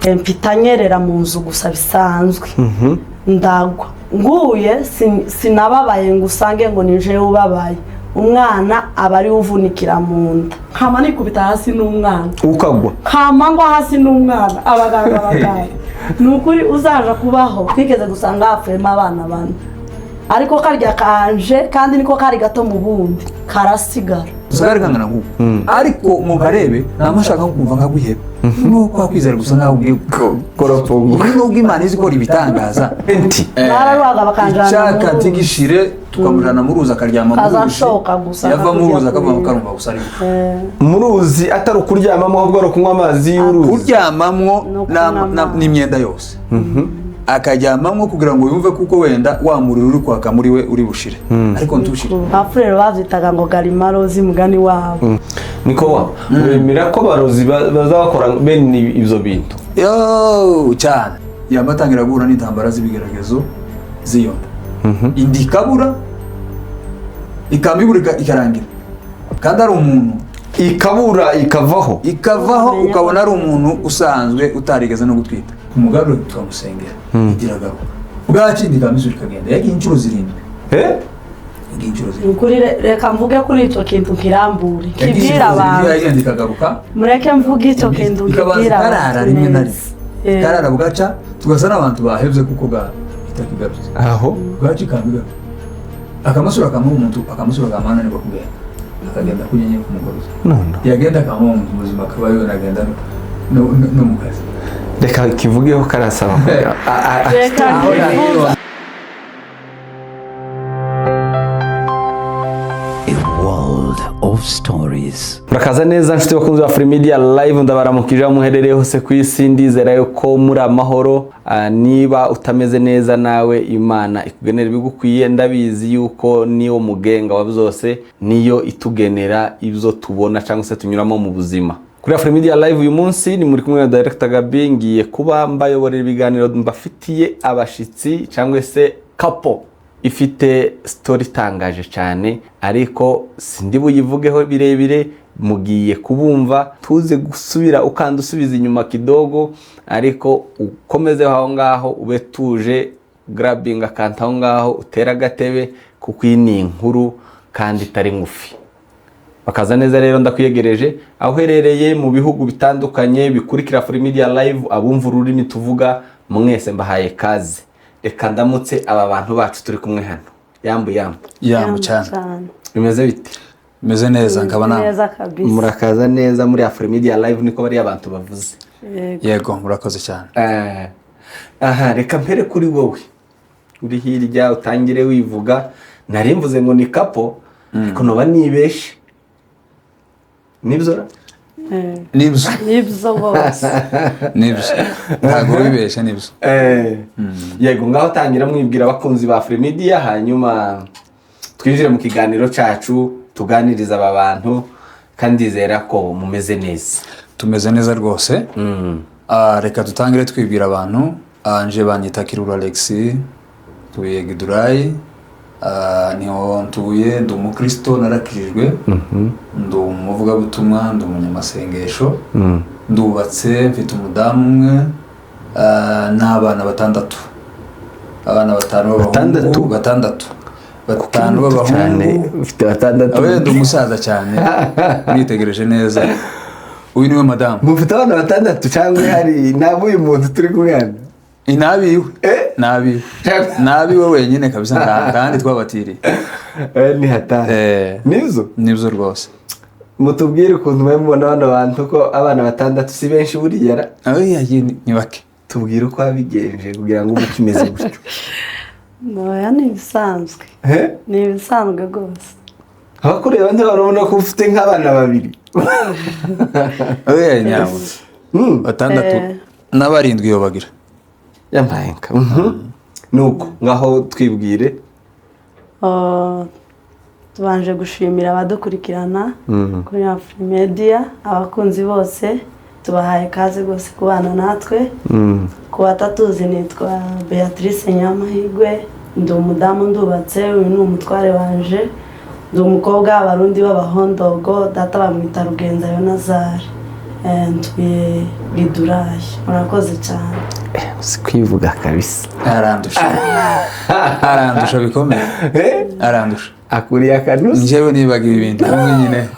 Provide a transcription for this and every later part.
Mpita nyerera mu nzu gusa bisanzwe, ndagwa nguye. Sinababaye ngo usange ngo ni jewe ubabaye. Umwana aba ariwe uvunikira mu nda, nkama nikubita hasi n'umwana. Ukagwa? Nkama ngwa hasi n'umwana. Abaganga ni ukuri uzaja kubaho. Twigeze gusanga hapfuyemo abana bane, ariko karya kanje kandi niko kari gato mu bundi karasigara. Gusa kari kangana nk'uku, ariko mubarebe namashaka kumva nka guheba nuko kwa kwizera gusa nkaho ugiye Koropongo. Nubwo Imana izi ikora ibitangaza. Enti. Bararwaga bakanjana Icyaka mu ruzi. Ntigishire, tukamujana mu ruzi akaryama mu Kaza ruzi. nshoka gusa, yava mu nkakujya ruzi akava kureba. karumva gusa ariko Mu ruzi atari ukuryamamo, ahubwo ari ukunywa amazi y'uruzi? Kuryamamwo. No kunywa amazi. N'imyenda yose akaryamamwo kugira ngo yumve kuko wenda wa muriro uri kwaka muri we uri bushire, ariko ntushire. Abafurero babyitaga ngo garimarozi, mugani wabo. Niko wa wemera ko abarozi baza bakora bene ibyo bintu? Yo cyane, yaba atangira guhura n'intambara z'ibigeragezo z'iyo nda, inda ikabura, ikaba ibura, ikarangira kandi ari umuntu. Ikabura, ikavaho? Ikavaho. Ukamenya. Ukabona ari umuntu usanzwe utarigeze no gutwita. Umugarure tukamusengera, iragaruka bwakindi, ikamisura ikagenda. Yagiye inshuro 7. Eh? Yagiye inshuro Ni 7. ukuri reka mvuge kuri icyo kintu kirambure Yagiye kibwira inshuro 7, abantu. yagenda ikagaruka. Mureke mvuge icyo kintu Ikabanza kibwira ikarara abantu rimwe na neza. rimwe, ikarara bugaca, tugasa n'abantu bahevye kuko bwa itakigarutse. Aho. Bwaca ikamba igaruka, akamasura akamuha umuntu, akamasura akamuha kugenda, akagenda kujya nyine kumugoroza. None. Yagenda akamuha umuntu muzima, akaba yonagenda no mu kazi. Reka kivugeho, karasaba. Reka mvuge. A world of stories. Murakaza neza nshuti bakunzi ba Free Media Live, ndabaramukije aho muherereye hose ku isi. Ndizera yuko muri amahoro. Niba utameze neza nawe, Imana ikugenera ibigukwiye. Ndabizi yuko niwo mugenga wa byose, niyo itugenera ibyo tubona cyangwa se tunyuramo mu buzima. Kuri Afri Media Live uyu munsi ni muri kumwe na Director Gabi, ngiye kuba mbayoborera ibiganiro. Mbafitiye abashitsi cyangwa se couple ifite story itangaje cyane, ariko sindi buyivugeho birebire, mugiye kubumva. Tuze gusubira ukanda usubiza inyuma kidogo, ariko ukomeze aho ngaho, ube tuje grabbing akantu aho ngaho, utere agatebe, kuko iyi ni inkuru kandi itari ngufi. Bakaza neza rero, ndakwiyegereje aho uherereye mu bihugu bitandukanye bikurikira Free Media Live, abumva ururimi tuvuga mwese mbahaye kaze. Reka ndamutse aba bantu bacu turi kumwe hano. Yambu yambu! Yambu cyane. Bimeze bite? Meze neza, nkaba nawe? Neza kabisa. Murakaza neza muri Afri Media Live, niko bariya abantu bavuze. Yego. Yego, murakoze cyane. Aha reka mpere kuri wowe uri hirya, utangire wivuga. Nari mvuze ngo ni couple, ariko noba nibeshe, nibyo ra? Nibyo. Nibyo bose. Nibyo, ntabwo wibeshye, nibyo. Yego, ngaho tangira mwibwira abakunzi ba Free Media, hanyuma twinjire mu kiganiro cyacu, tuganiriza aba bantu, kandi ndizera ko mumeze neza. Tumeze neza rwose. Reka dutangire twibwira abantu. Nje banyita Kirura Alexis, ntuye Gidurayi, niho ntuye. Ndi umukristo, narakijijwe, ndi umuvugabutumwa, ndi umunyamasengesho, ndubatse, mfite umudamu umwe, n'abana batandatu, abana batanu b'abahungu. Batandatu? Batandatu, batanu Cyane. b'abahungu. Ufite batandatu? Abe ndi umusaza cyane, nitegereje neza uyu niwe madamu. Mufite abana batandatu cyangwa hari nabo uyu muntu turi kumwe hano? Nabiwe. Eh? Nabiwe, nabiwe wenyine kabisa, nta kandi twabatiriye. Ni hatari. Nibyo. Nibyo rwose. Mutubwire ukuntu mwe mubona bano bantu, ko abana batandatu si benshi buriya ra? Oya, ni bake. Tubwire uko wabigenje kugira ngo ube ukimeze gutyo. Oya, ni ibisanzwe. Eh? Ni ibisanzwe rwose. Abakureba ntibarabona ko ufite nk'abana babiri. Oya nyawe, batandatu n'abarindwi iyo bagira. Yambaye nka nuko ngaho twibwire. Oh, tubanje gushimira abadukurikirana kuri Afri Media, abakunzi bose tubahaye ikaze rwose kubana natwe. Ku batatuzi, nitwa Beatrice Nyamahirwe, ndi umudamu, ndubatse, uyu ni umutware wanje. Ndi umukobwa w'Abarundi b'Abahondogo, data bamwita Rugenza Yonazari. Ntuye Gidurayi. Murakoze cyane. Si kwivuga kabisa. Arandusha, arandusha bikomeye, arandusha. Akuriye akanusi. Njyewe nibagiwe ibintu bimwe nyine.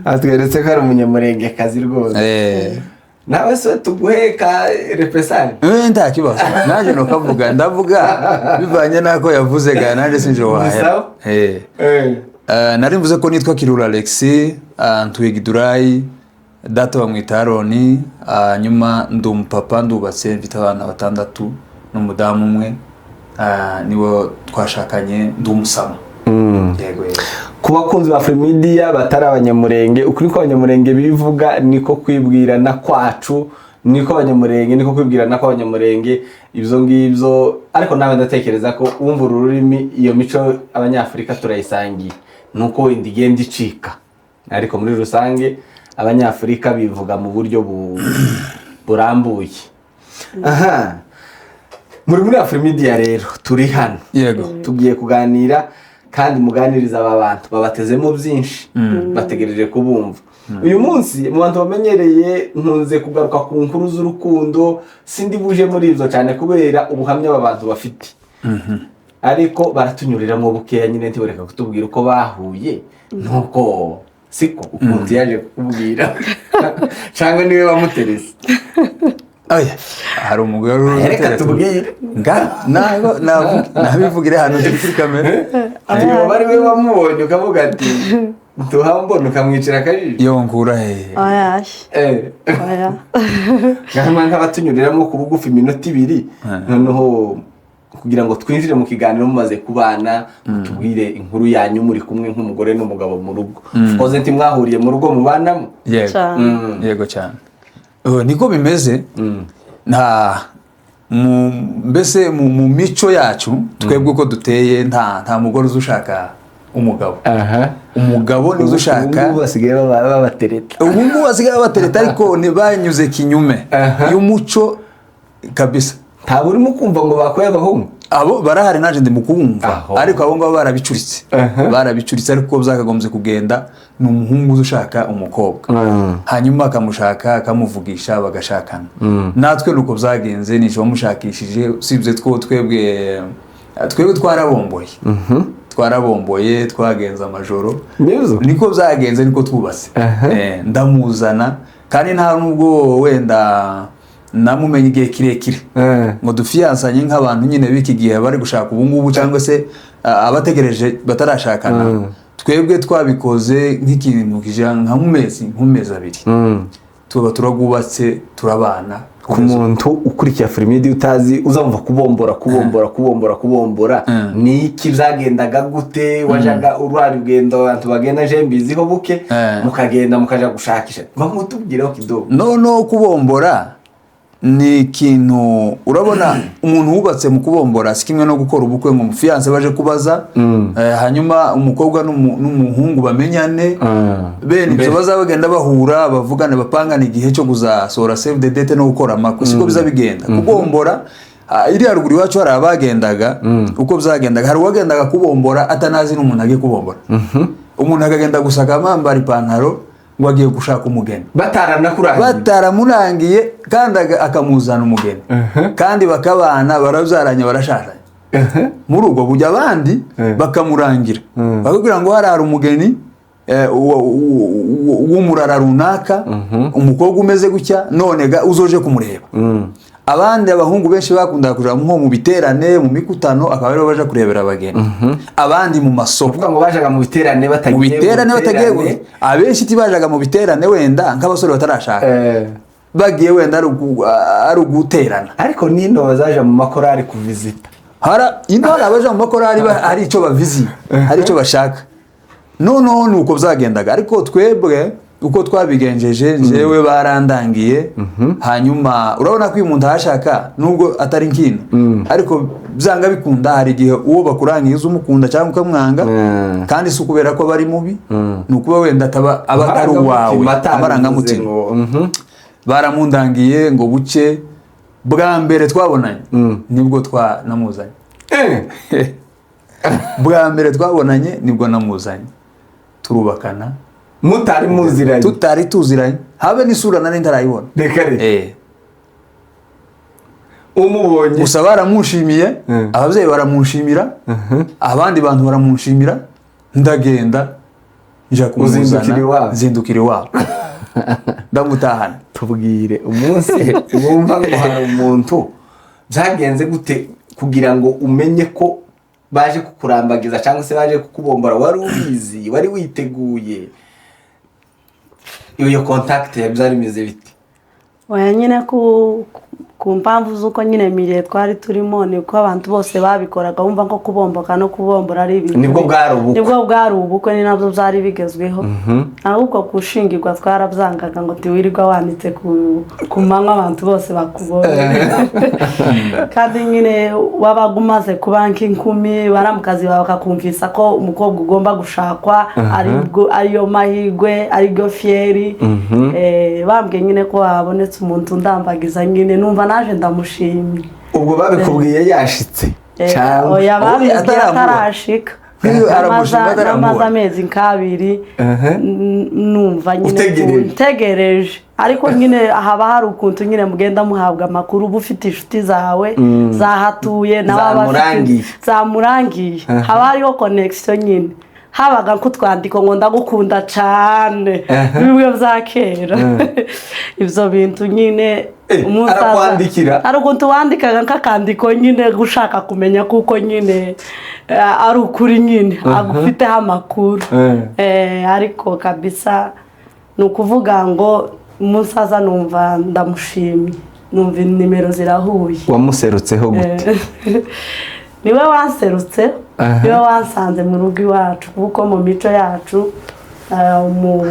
Atweretse ko ari umunyamurengekazi rwose. Nawe se tuguhe ka repesari? Nta kibazo, nanjye nukavuga, ndavuga bivanye n'ako yavuze ga nanjye sinje wahera. Sawa. Nari mvuze ko nitwa Kirura Alexis, ntuye Gidurayi, data bamwita Aroni, hanyuma ndi umupapa, ndubatse, mfite abana batandatu n'umudamu umwe, nibo twashakanye, ndi umusama. Yego, yego. Ku bakunzi ba Afrimedia batari abanyamurenge, ukuri ko abanyamurenge bivuga niko kwibwirana kwacu, niko abanyamurenge, niko kwibwirana kw'abanyamurenge, ibyo ngibyo. Ariko nawe ndatekereza ko wumva uru rurimi, iyo mico abanyafurika turayisangiye, nuko wenda igenda icika, ariko muri rusange abanyafurika bivuga mu buryo burambuye. Aha muri Afrimedia rero turi hano. Tugiye kuganira kandi muganiriza aba bantu babatezemo byinshi, bategereje kubumva uyu munsi. Mu bantu bamenyereye, nkunze kugaruka ku nkuru z'urukundo, sindi buje muri ibyo cyane kubera ubuhamya aba bantu bafite, ariko baratunyuriramo bukeya nyine, ntibareka kutubwira uko bahuye, nuko siko ukuntu yaje kukubwira cyangwa niwe wamuterese. Oya, hari umugore uri Reka tubwire. Nga ntabwo nabivugire hano turi kuri kamera. Yoba ari we wamubonye ukavuga ati tuhambona, ukamwicira akajisho? Yo nkura hehe? Oya. Oya. Nkaba nk'abatunyuriramo ku bugufi iminota 2, noneho kugira ngo twinjire mu kiganiro mumaze kubana, mutubwire inkuru yanyu muri kumwe nk'umugore n'umugabo mu rugo. Koze ntimwahuriye mu rugo mubanamo? Yego. Cyane. Yego cyane. Niko bimeze, nta mbese mu mico yacu twebwe uko duteye, nta mugore uzi ushaka umugabo, umugabo niwe uzi ushaka. Ubu ngubu basigaye babatereta. Ubu ngubu basigaye babatereta, ariko ntibanyuze kinyume y'umuco kabisa. Ntabwo urimo kumva ngo bakoye abahungu? Abo barahari, naje ndi mu kubumva. Aho. Ariko abo ngabo barabicuritse. Barabicuritse, ariko byakagombye kugenda ni umuhungu uzi ushaka umukobwa, hanyuma akamushaka, akamuvugisha, bagashakana. Natwe nuko byagenze, nisho wamushakishije, usibye two twebwe twarabomboye, twarabomboye, twagenze amajoro. Nibyo. Niko byagenze, niko twubatse. Ndamuzana, kandi nta nubwo wenda namumenye igihe kirekire ngo dufiyansanye nk'abantu nyine b'iki gihe bari gushaka ubu ngubu, cyangwa se abategereje batarashakana. Twebwe twabikoze nk'ikintu kija nka mu mezi 2, tuba turagwubatse, turabana. Ku muntu ukurikiye Afrimedia utazi, uzamva kubombora, kubombora, kubombora, kubombora ni iki? Byagendaga gute? Wajaga urwara urugendo abantu bagenda, je mbiziho buke, mukagenda mukaja gushakisha, bamutubwiraho kidogo. No kubombora ni ikintu, urabona umuntu wubatse mu kubombora si kimwe no gukora ubukwe ngo umufiyanse baje kubaza, hanyuma umukobwa n'umuhungu bamenyane, bene ibyo bazaba bagenda bahura, bavugane, bapangane igihe cyo kuzasohora save the date no gukora amakwe, siko biza bigenda. Kubombora, iriya ruguru iwacu hari abagendaga, uko byagendaga, hari uwagendaga kubombora atanazi n'umuntu agiye kubombora, umuntu akagenda gusa akamwambara ipantaro ngo agiye gushaka umugeni. Bataranakurangiye? Bataramurangiye, kandi akamuzana umugeni, kandi bakabana, barabyaranye, barashakanye muri ubwo buryo. Abandi bakamurangira, bakabwira ngo hari umugeni w'umurara runaka, umukobwa umeze gutya, none ga uzoje kumureba. Abandi abahungu benshi bakundaga kuja nko mu biterane, mu mikutano, akaba aribo baja kurebera abageni, abandi mu masoko. Kuvuga ngo bajaga mu biterane batagiye Mu biterane batagiye, abenshi tibajaga mu biterane wenda nk'abasore batarashaka, bagiye wenda ari uguterana. Ariko nino bazaja mu makorari kuvizita. Hara ino hari abaja mu makorari hari icyo bavizi, hari icyo bashaka. Noneho ni uko byagendaga, ariko twebwe uko twabigenjeje, njyewe barandangiye. Hanyuma urabona ko uyu muntu ahashaka nubwo atari nkino, ariko byanga bikunda hari igihe uwo bakurangiye uza umukunda cyangwa ukamwanga, kandi si ukubera ko aba ari mubi, ni ukuba wenda ataba aba atari uwawe. Amarangamutima. Baramundangiye ngo buke bwa mbere twabonanye nibwo twanamuzanye, bwa mbere twabonanye nibwo namuzanye, turubakana. Mutari muziranye? Tutari tuziranye, habe n'isura nari ntarayibona. Reka reka! Umubonye? Gusa baramushimiye. Ababyeyi baramushimira, abandi bantu baramushimira, ndagenda nja kumuzana. Uzindukira iwabo. Nzindukira iwabo, ndamutahana. Tubwire umunsi wumva ngo hari umuntu. Byagenze gute kugira ngo umenye ko baje kukurambagiza cyangwa se baje kukubombora? Wari ubizi? Wari witeguye iyo contact? Byari bimeze bite? Oya, nyine ku mpamvu z'uko nyine milieu twari turimo, niko abantu bose babikoraga, wumva nko kubomboka no kubombora ari ibintu Nibwo bwari ubukwe. Nibwo bwari ubukwe, ni nabyo byari bigezweho. Ahubwo gushingirwa twarabyangaga, ngo tiwirirwa wanitse ku manywa abantu bose bakubonye. Kandi nyine wabaga umaze kuba nk'inkumi, baramukazi bawe bakakumvisa ko umukobwa ugomba gushakwa ariyo mahirwe, aribwo fierté. Bambwiye nyine ko habonetse umuntu ndambagiza, nyine numva naje ndamushimye. Ubwo babikubwiye yashitse cyangwa? Oya, babibwiye Ataramubona. atarashika. Nk'iyo aramushima ataramubona. Namaze amezi nk'abiri numva nyine Utegereje. Ntegereje, ariko nyine haba hari ukuntu nyine mugenda muhabwa amakuru, uba ufite inshuti zawe zahatuye, nawe aba afite- Zamurangiye. Zamurangiye, haba hariho connection nyine, habaga nk'utwandiko ngo ndagukunda cyane, bimwe bya kera, ibyo bintu nyine. Arakwandikira? Hari ukuntu wandikaga nk'akandiko nyine gushaka kumenya kuko nyine ari ukuri nyine agufiteho amakuru. Ariko kabisa ni ukuvuga ngo umusaza numva ndamushimye, numva nimero zirahuye. Wamuserutseho gute? Niwe wanserutse, niwe wansanze mu rugo iwacu, kuko mu mico yacu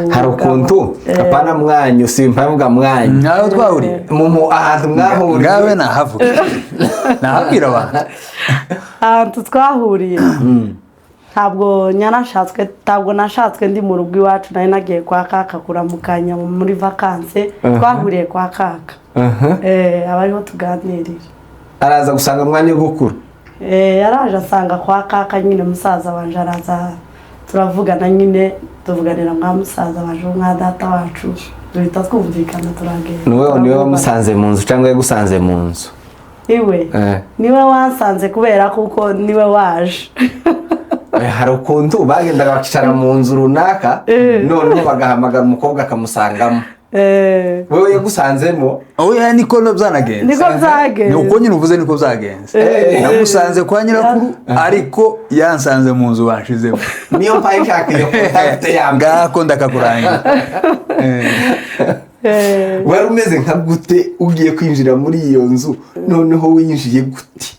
Hari ukuntu apana mwanyu, si mpamvu mwanyu. Ntaho twahuriye. Ahantu mwahuriye. Ngawe nahavuga, nahabwira abantu. Ahantu twahuriye, ntabwo nyanashatswe, ntabwo nashatswe ndi mu rugo iwacu, nari nagiye kwa kaka kuramukanya muri vacances. Twahuriye kwa kaka. Aba ariho tuganirira. Araza gusanga mwanya gukuru? Yaraje asanga kwa kaka nyine, musaza wanje araza turavugana nyine, tuvuganira mwa musaza wanje, mwa data wacu, duhita twumvikana turagenda. Niwe wamusanze mu nzu cyangwa yagusanze mu nzu? Iwe. Niwe wansanze, kubera kuko niwe waje. Hari ukuntu bagendaga bakicara mu nzu runaka, noneho bagahamagara umukobwa akamusangamo. Wowe yagusanzemo? Oya, niko byanagenze. Niko byagenze. Ni uko nyine uvuze, niko byagenze. Namusanze kwa nyirakuru, ariko yansanze mu nzu banshizemo. Niyo mpaye nshaka iyo contact ya mbere. Ngako ndakakurangira. Wari umeze nka gute ugiye kwinjira muri iyo nzu? Noneho winjiye gute,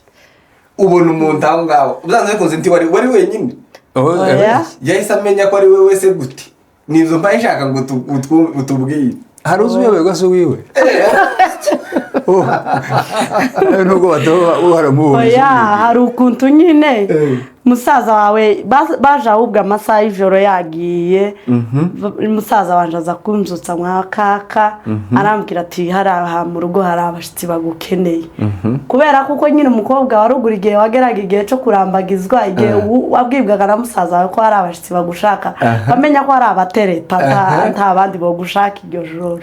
ubona umuntu aho ngaho? Byanze bikunze nti wari wenyine? Oya. Yahise amenya ko ari we wese gute? Ni izo mpaye nshaka ngo utubwire. Hari uzi uyoberwa se wiwe? Oh. Nubwo bataba uharamubonye. Oya, hari ukuntu nyine musaza wawe baje, ahubwo amasaha y'ijoro yagiye, musaza wanje aza kunzutsa mwa kaka, arambwira ati hari aha mu rugo hari abashyitsi bagukeneye, kubera kuko nyine umukobwa wa ruguru, igihe wageraga igihe cyo kurambagizwa, igihe wabwibwaga na musaza wawe ko hari abashyitsi bagushaka, bamenya ko hari abatereta, nta bandi bagushaka iryo joro.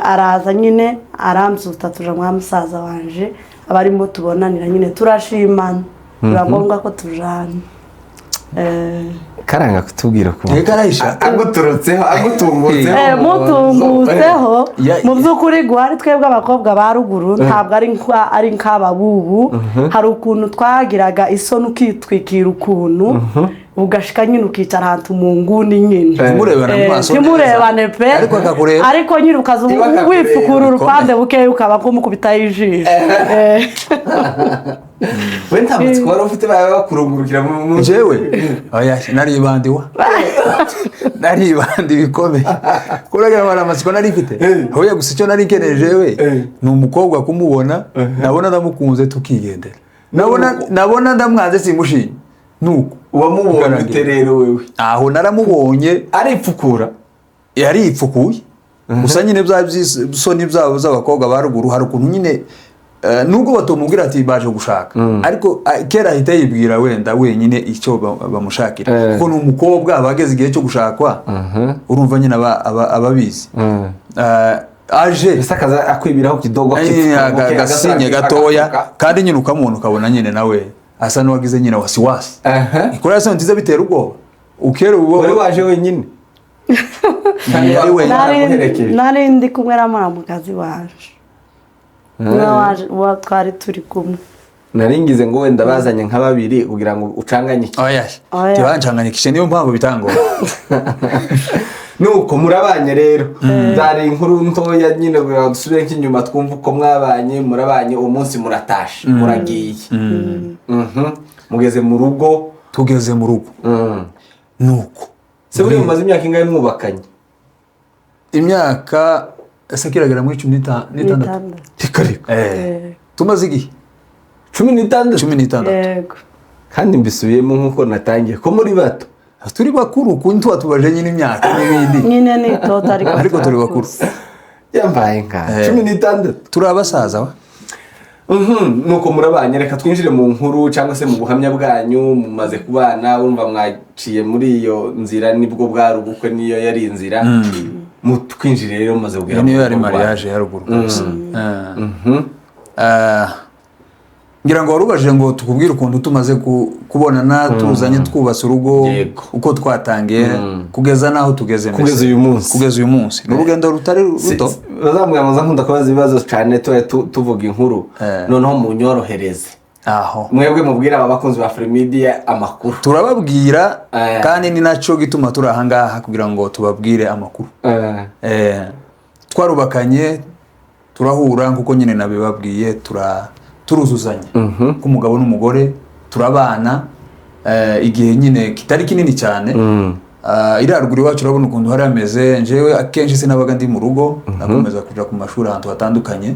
Araza nyine arambyutsa, tuja mwa musaza wanje, abarimo tubonanira nyine, turashimana, biba ngombwa ko tujana. Karanga kutubwira ku Reka arahisha. Aguturutseho, agutungutseho. Mutungutseho. Mu by'ukuri guhari twebwe abakobwa ba ruguru ntabwo ari nk'aba bubu. Hari ukuntu twagiraga isoni, ukitwikira ukuntu, ugashika nyine ukicara ahantu mu nguni nyine. Ntimurebane mu maso neza. Ntimurebane pe. Ariko akakureba. Ariko nyine ukaza Iwe akakureba, wipfukura urupande bukeya, ukaba nk'umukubitaho ijisho. We nta matsiko wari ufite, bawe bakurungurukira mu Jewe oya, naribandi wa naribandi bikomeye, kuragira ngo amatsiko nari mfite. Oya, gusa icyo nari nkeneye jewe ni umukobwa kumubona, nabona ndamukunze tukigendera, nabona ndamwanze simushimye, nuko Wamubonye ute rero wewe? Aho naramubonye. Aripfukura? Yaripfukuye gusa nyine, bya by'isoni byabo z'abakobwa ba ruguru, hari ukuntu nyine. Nubwo batomubwira ati baje gushaka, ariko kera ahita yibwira wenda wenyine icyo bamushakira, kuko ni umukobwa, aba ageze igihe cyo gushakwa. Urumva nyine aba abizi. Aje Mbese akaza akwibiraho kidogo, agasinye gatoya, kandi nyine ukamubona, ukabona nyine nawe asa n'uwagize nyine wasiwasi. Ikora yasa nziza, bitera ubwoba ukera ubu. Wari waje wenyine? Yari wenyine. Baraguherekeje? Nari ndi kumwe na muramukazi waje. Niwe waje, uwo twari turi kumwe. Nari ngize ngo wenda bazanye nka babiri kugira ngo ucanganye iki. Oya. Oya. Tibancanganyikishe, niyo mpamvu bitangora. Nuko murabanye rero, byari inkuru ntoya nyine kugira ngo dusubire nk'inyuma twumve uko mwabanye. Murabanye, uwo munsi muratashe, muragiye. Mugeze mu rugo. Tugeze mu rugo, nuko Se buriya mumaze imyaka ingahe mwubakanye? Imyaka ese kiragera muri 16. N'itandatu. Reka reka! Tumaze igihe. 16? 16. Yego. Kandi mbisubiyemo nk'uko natangiye, ko muri bato. Turi bakuru kundi, tuba tubaje nyine imyaka n'ibindi. Nyine ni itoto, ariko Ariko turi bakuru. turakuze. Yambaye nka 16. Turi abasaza wa. Nuko murabanye. Reka twinjire mu nkuru cyangwa se mu buhamya bwanyu. Mumaze kubana, urumva mwaciye muri iyo nzira, nibwo bwari ubukwe, niyo yari inzira. Mutwinjire rero, mumaze kugera Iyo niyo mu yari rugo rwanyu. Mariage ya ruguru rwose. Ah, ngira ngo warubajije ngo tukubwire ukuntu tumaze kubonana, tuzanye, twubatse urugo, uko twatangiye kugeza n'aho tugeze mbese. Kugeza uyu munsi. Kugeza uyu munsi ni urugendo rutari ruto. Bazambwira ngo nkunda kubaza ibibazo cyane, tuba tuvuga inkuru. Noneho munyorohereze, Aho mwebwe mubwire aba bakunzi ba Afrimedia amakuru. Turababwira, kandi ni nacyo gituma turi ahangaha, kugira ngo tubabwire amakuru. Twarubakanye, turahura nk'uko nyine nabibabwiye, turuzuzanya k'umugabo n'umugore, turabana igihe nyine kitari kinini cyane. Ah, iriya ruguru iwacu urabona ukuntu hari hameze. Njyewe akenshi sinabaga ndi mu rugo, nakomeza kuja ku mashuri ahantu hatandukanye.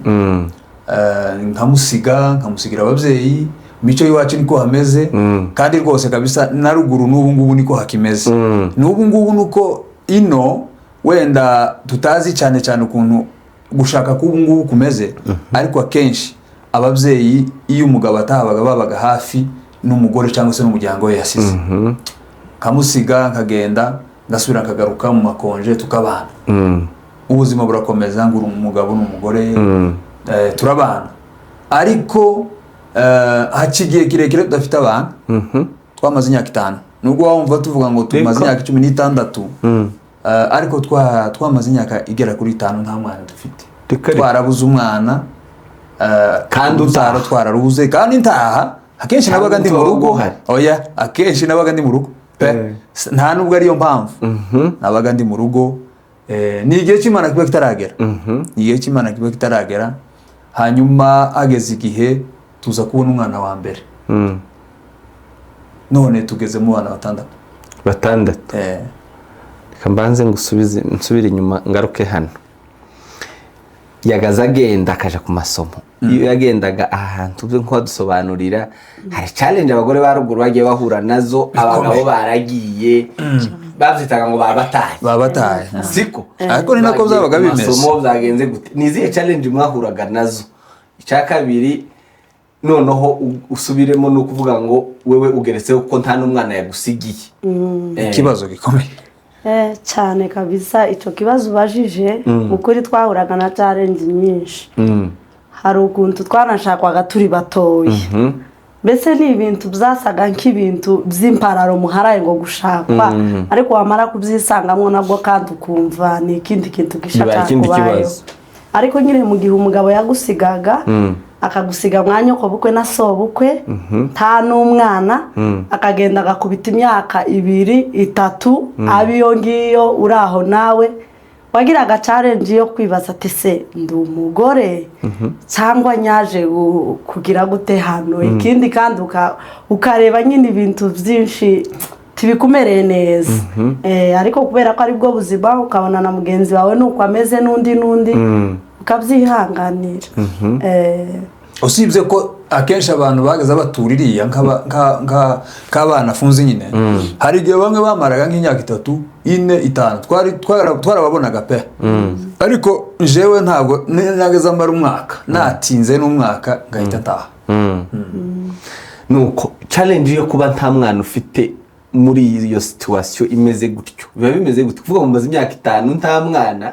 Nkamusiga, nkamusigira ababyeyi. Mico y'iwacu niko hameze, kandi rwose kabisa na ruguru n'ubu ngubu niko hakimeze. N'ubu ngubu nuko ino wenda tutazi cyane cyane ukuntu gushaka k'ubu ngubu kumeze, ariko akenshi ababyeyi iyo umugabo atahabaga babaga hafi n'umugore cyangwa se n'umuryango we yasize. Nkamusiga nkagenda, ngasubira nkagaruka mu makonje, tukabana, ubuzima burakomeza ngo uri umugabo n'umugore. Turabana, ariko haca igihe kirekire tudafite abana. Twamaze imyaka 5, nubwo wumva tuvuga ngo tumaze imyaka 16, ariko twamaze imyaka igera kuri 5 nta mwana dufite. Reka reka. Twarabuze umwana, Kandi urubyaro utaha. twararubuze kandi ntaha akenshi Kandi nabaga ndi mu utaha rugo. uhari. Oya, akenshi nabaga ndi mu rugo pe. Nta nubwo ariyo mpamvu nabaga ndi mu rugo. Ni igihe cy'Imana kiba kitaragera, ni igihe cy'Imana kiba kitaragera. Hanyuma hageze igihe tuza kubona umwana wa mbere. None tugeze mu bana batandatu. Batandatu. Reka mbanze ngusubize, nsubire inyuma, ngaruke hano. Yagaze agenda akaja ku masomo. Iyo yagendaga ahantu ube nk'uwadusobanurira, hari challenge abagore ba ruguru bagiye bahura nazo, abagabo baragiye, babyitaga ngo babataye. Baba bataye. Siko? Ariko ni nako Bagiye byabaga ku bimeze. masomo, byagenze gute? Ni izihe challenge mwahuraga nazo? Icya kabiri noneho usubiremo, ni ukuvuga ngo wewe ugeretseho ko nta n'umwana yagusigiye. Ikibazo gikomeye. Cyane kabisa icyo kibazo ubajije. Mu kuri twahuraga na challenge nyinshi. Hari ukuntu twanashakwaga turi batoya, mbese ni ibintu byasaga nk'ibintu by'impararo muharaye ngo gushakwa, ariko wamara kubyisangamo nabwo kandi ukumva ni ikindi kintu gisha Bibaye ikindi cyakubayeho. kibazo. Ariko nyine mu gihe umugabo yagusigaga, akagusiga mwanya bukwe na sobukwe, nta n'umwana, akagenda agakubita imyaka 2, 3, aba iyo ngiyo uri aho, nawe wagiraga challenge yo kwibaza ati: "Se ndi umugore cyangwa nyaje kugira gute hano?" Ikindi kandi ukareba nyine ibintu byinshi tibikumereye neza. Ariko kubera ko aribwo buzima, ukabona na mugenzi wawe nuko ameze, n'undi n'undi, ukabyihanganira. Usibye ko akenshi abantu bageze batura iriya nk'abana afunze nyine, hari igihe bamwe bamaraga nk'imyaka 3, 4, 5, twarababonaga pe. Ariko jewe ntabwo nageze amara umwaka, natinze n'umwaka ngahita ntaha. Nuko challenge yo kuba nta mwana ufite muri iyo situation imeze gutyo, biba bimeze gutyo, kuvuga ngo mumaze imyaka 5 nta mwana,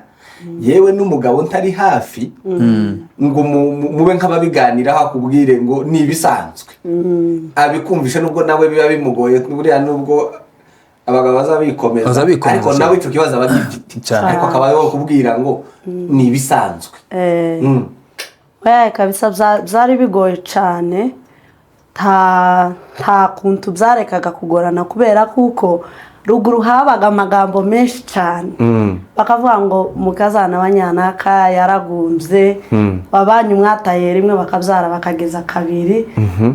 yewe n'umugabo ntari hafi ngo mube nk'ababiganiraho, akubwire ngo ni ibisanzwe, abikumvisha, nubwo nawe biba bimugoye. Buriya nubwo abagabo bazabikomeza, Bazabikomeza ariko cyane. nawe icyo kibazo aba agifite, Cyane. ariko akaba yakubwira ngo ni ibisanzwe. Oya kabisa, byari bigoye cyane, nta kuntu byarekaga kugorana, kubera kuko ruguru habaga amagambo menshi cyane, bakavuga ngo mukazana wa nyanaka yaragumbye, wabanyu mwataye rimwe bakabyara bakageza kabiri.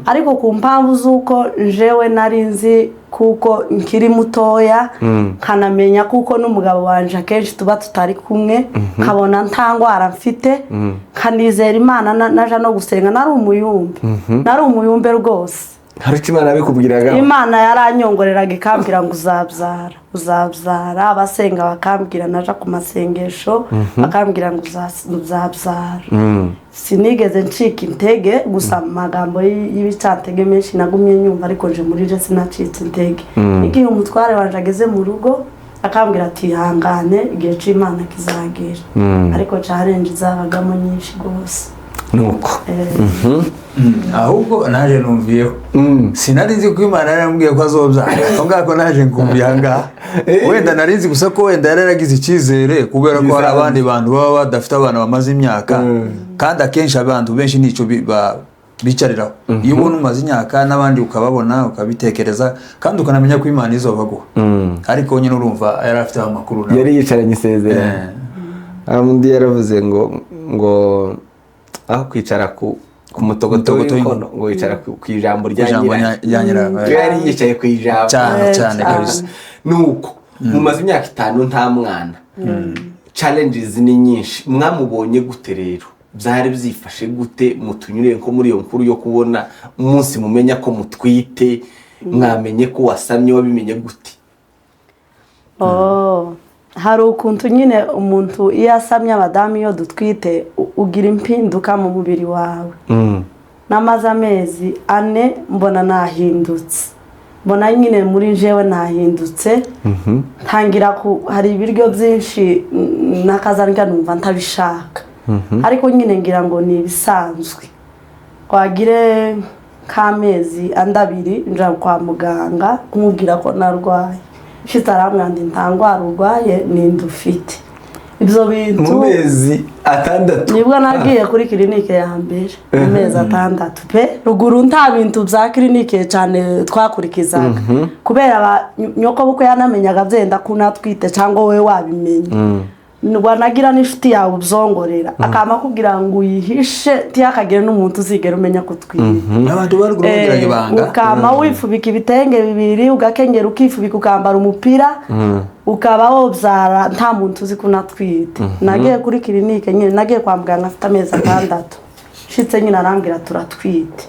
Ariko ku mpamvu z'uko njewe nari nzi kuko nkiri mutoya, nkanamenya kuko n'umugabo wanje akenshi tuba tutari kumwe, nkabona nta ndwara mfite, nkanizera Imana, naja no gusenga, nari umuyumbe, nari umuyumbe rwose. Hari icyo Imana yabikubwiraga? Imana yaranyongoreraga ikambwira ngo uzabyara, uzabyara. Abasenga bakambwira, naja ku masengesho bakambwira ngo uzabyara. Sinigeze ncika intege, gusa mu magambo y'ibicantege menshi nagumye nyumva, ariko nje muri je sinacitse intege. Igihe umutware wanje ageze mu rugo akambwira ati ihangane, igihe c'Imana kizagera. Ariko challenge zabagamo nyinshi rwose. Nuko Ahubwo naje numviyeho, sinari nzi ko Imana yarambwiye ko azobyara. Aho ngaho naje nkumviye aha ngaha. Wenda nari nzi gusa ko wenda yari yaragize icyizere, kubera ko hari abandi bantu baba badafite abana bamaze imyaka, kandi akenshi abantu benshi nicyo bicariraho. Iyo ubona umaze imyaka n'abandi ukababona, ukabitekereza, kandi ukanamenya ko Imana izobaguha. Ariko nyine urumva yari afite amakuru nawe. Yari yicaranye isezerano. Undi yaravuze ngo aho kwicara ku mutogoto Mutogoto w'inkono, ngo yicara ku ijambo rya Ijambo nyirayo. Rya nyirayo. Iyo yari yicaye ku ijambo. Cyane, cyane cyane. kabisa. Nuko mumaze imyaka 5 nta mwana, challenges ni nyinshi. Mwamubonye gute rero? Byari byifashe gute? Mutunyure nko muri iyo nkuru yo kubona umunsi mumenya ko mutwite, mwamenye ko wasamye, wabimenye gute? Oh, hari ukuntu nyine umuntu iyo asamye, abadamu iyo dutwite, ugira impinduka mu mubiri wawe. Namaze amezi 4 mbona nahindutse, mbona nyine muri jewe nahindutse, ntangira ku hari ibiryo byinshi nakazarya numva ntabishaka, ariko nyine ngira ngo ni ibisanzwe. Twagire nk'amezi andi 2, nja kwa muganga kumubwira ko narwaye. Nshitse arambwira ngo nta ndwara urwaye, ni inda ufite. Ibyo bintu Mu mezi 6? Nibwo nagiye kuri kirinike ya mbere mu mezi 6 pe. Ruguru nta bintu bya kirinike cyane twakurikizaga, kubera nyoko bukwe yanamenyaga byenda ko unatwite cyangwa wowe wabimenye, wanagira n'inshuti yawe ubyongorera, akama akubwira ngo uyihishe, ntiyakagire n'umuntu uzigera umenya ko utwite. Abantu baruguru bagiraga ibanga. Ukama wifubika ibitenge bibiri, ugakengera, ukifubika, ukambara umupira, ukaba wobyara nta muntu uzi ko unatwite. Nagiye kuri kirinike nyine, nagiye kwa muganga afite amezi 6. Nshitse nyine arambwira turatwite,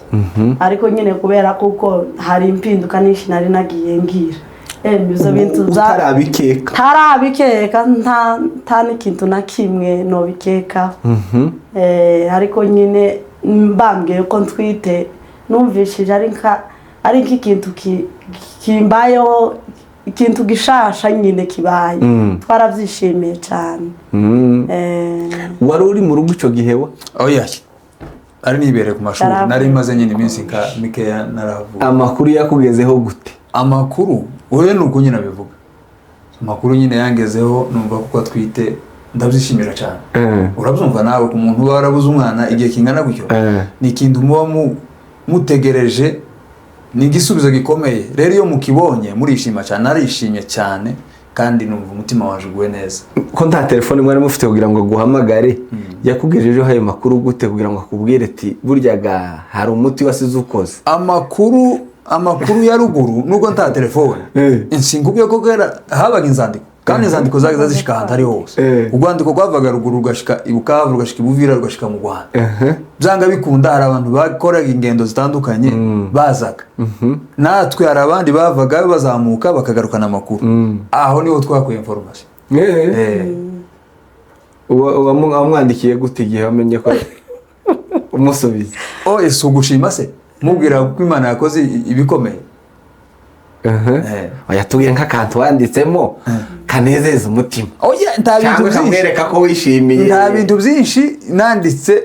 ariko nyine kubera kuko hari impinduka nyinshi nari nagiye ngira, ibyo bintu Utarabikeka? Ntarabikeka, nta n'ikintu na kimwe nobikekaho. Ariko nyine mbambwiye ko ntwite, numvishije ari nka ari nk'ikintu kimbayeho, ikintu gishasha nyine kibaye. Twarabyishimiye cyane. Wari uri mu rugo icyo gihe we? Oya, ari nibereye ku mashuri. Yaravuye. Nari maze nyine iminsi mikeya naravuye. Amakuru yakugezeho gute? Amakuru wowe ni uko nyine abivuga. Amakuru nyine yangezeho, numva kuko atwite, ndabyishimira cyane. Urabyumva nawe, ku muntu uba warabuze umwana igihe kingana gutyo, ni ikintu muba mutegereje, ni igisubizo gikomeye. Rero iyo mukibonye murishima cyane. Narishimye cyane kandi numva umutima waje uguwe neza. Ko nta telefone mwari mufite kugira ngo aguhamagare, yakugejejeho ayo makuru gute kugira ngo akubwire ati burya ga hari umuti wasize ukoze? Amakuru ya ruguru, nubwo nta telefone, insingubye ko kera habaga inzandiko, kandi inzandiko zagiye zishika ahantu ari hose. Urwandiko rwavaga ruguru rugashika i Bukavu, rugashika i Buvira, rugashika mu Rwanda. Byanga bikunda hari abantu bakoraga ingendo zitandukanye bazaga, natwe hari abandi bavaga bazamuka bakagarukana amakuru. Aho niho twakuye information. Wamwandikiye gute igihe wamenye ko umusubiza? Oh, ese ugushima se mubwira ko Imana yakoze ibikomeye. Oya, tubwire nk'akantu wanditsemo kanezeza umutima. Oya, nta bintu cyangwa byinshi. Ukamwereka ko wishimiye. Nta bintu byinshi nanditse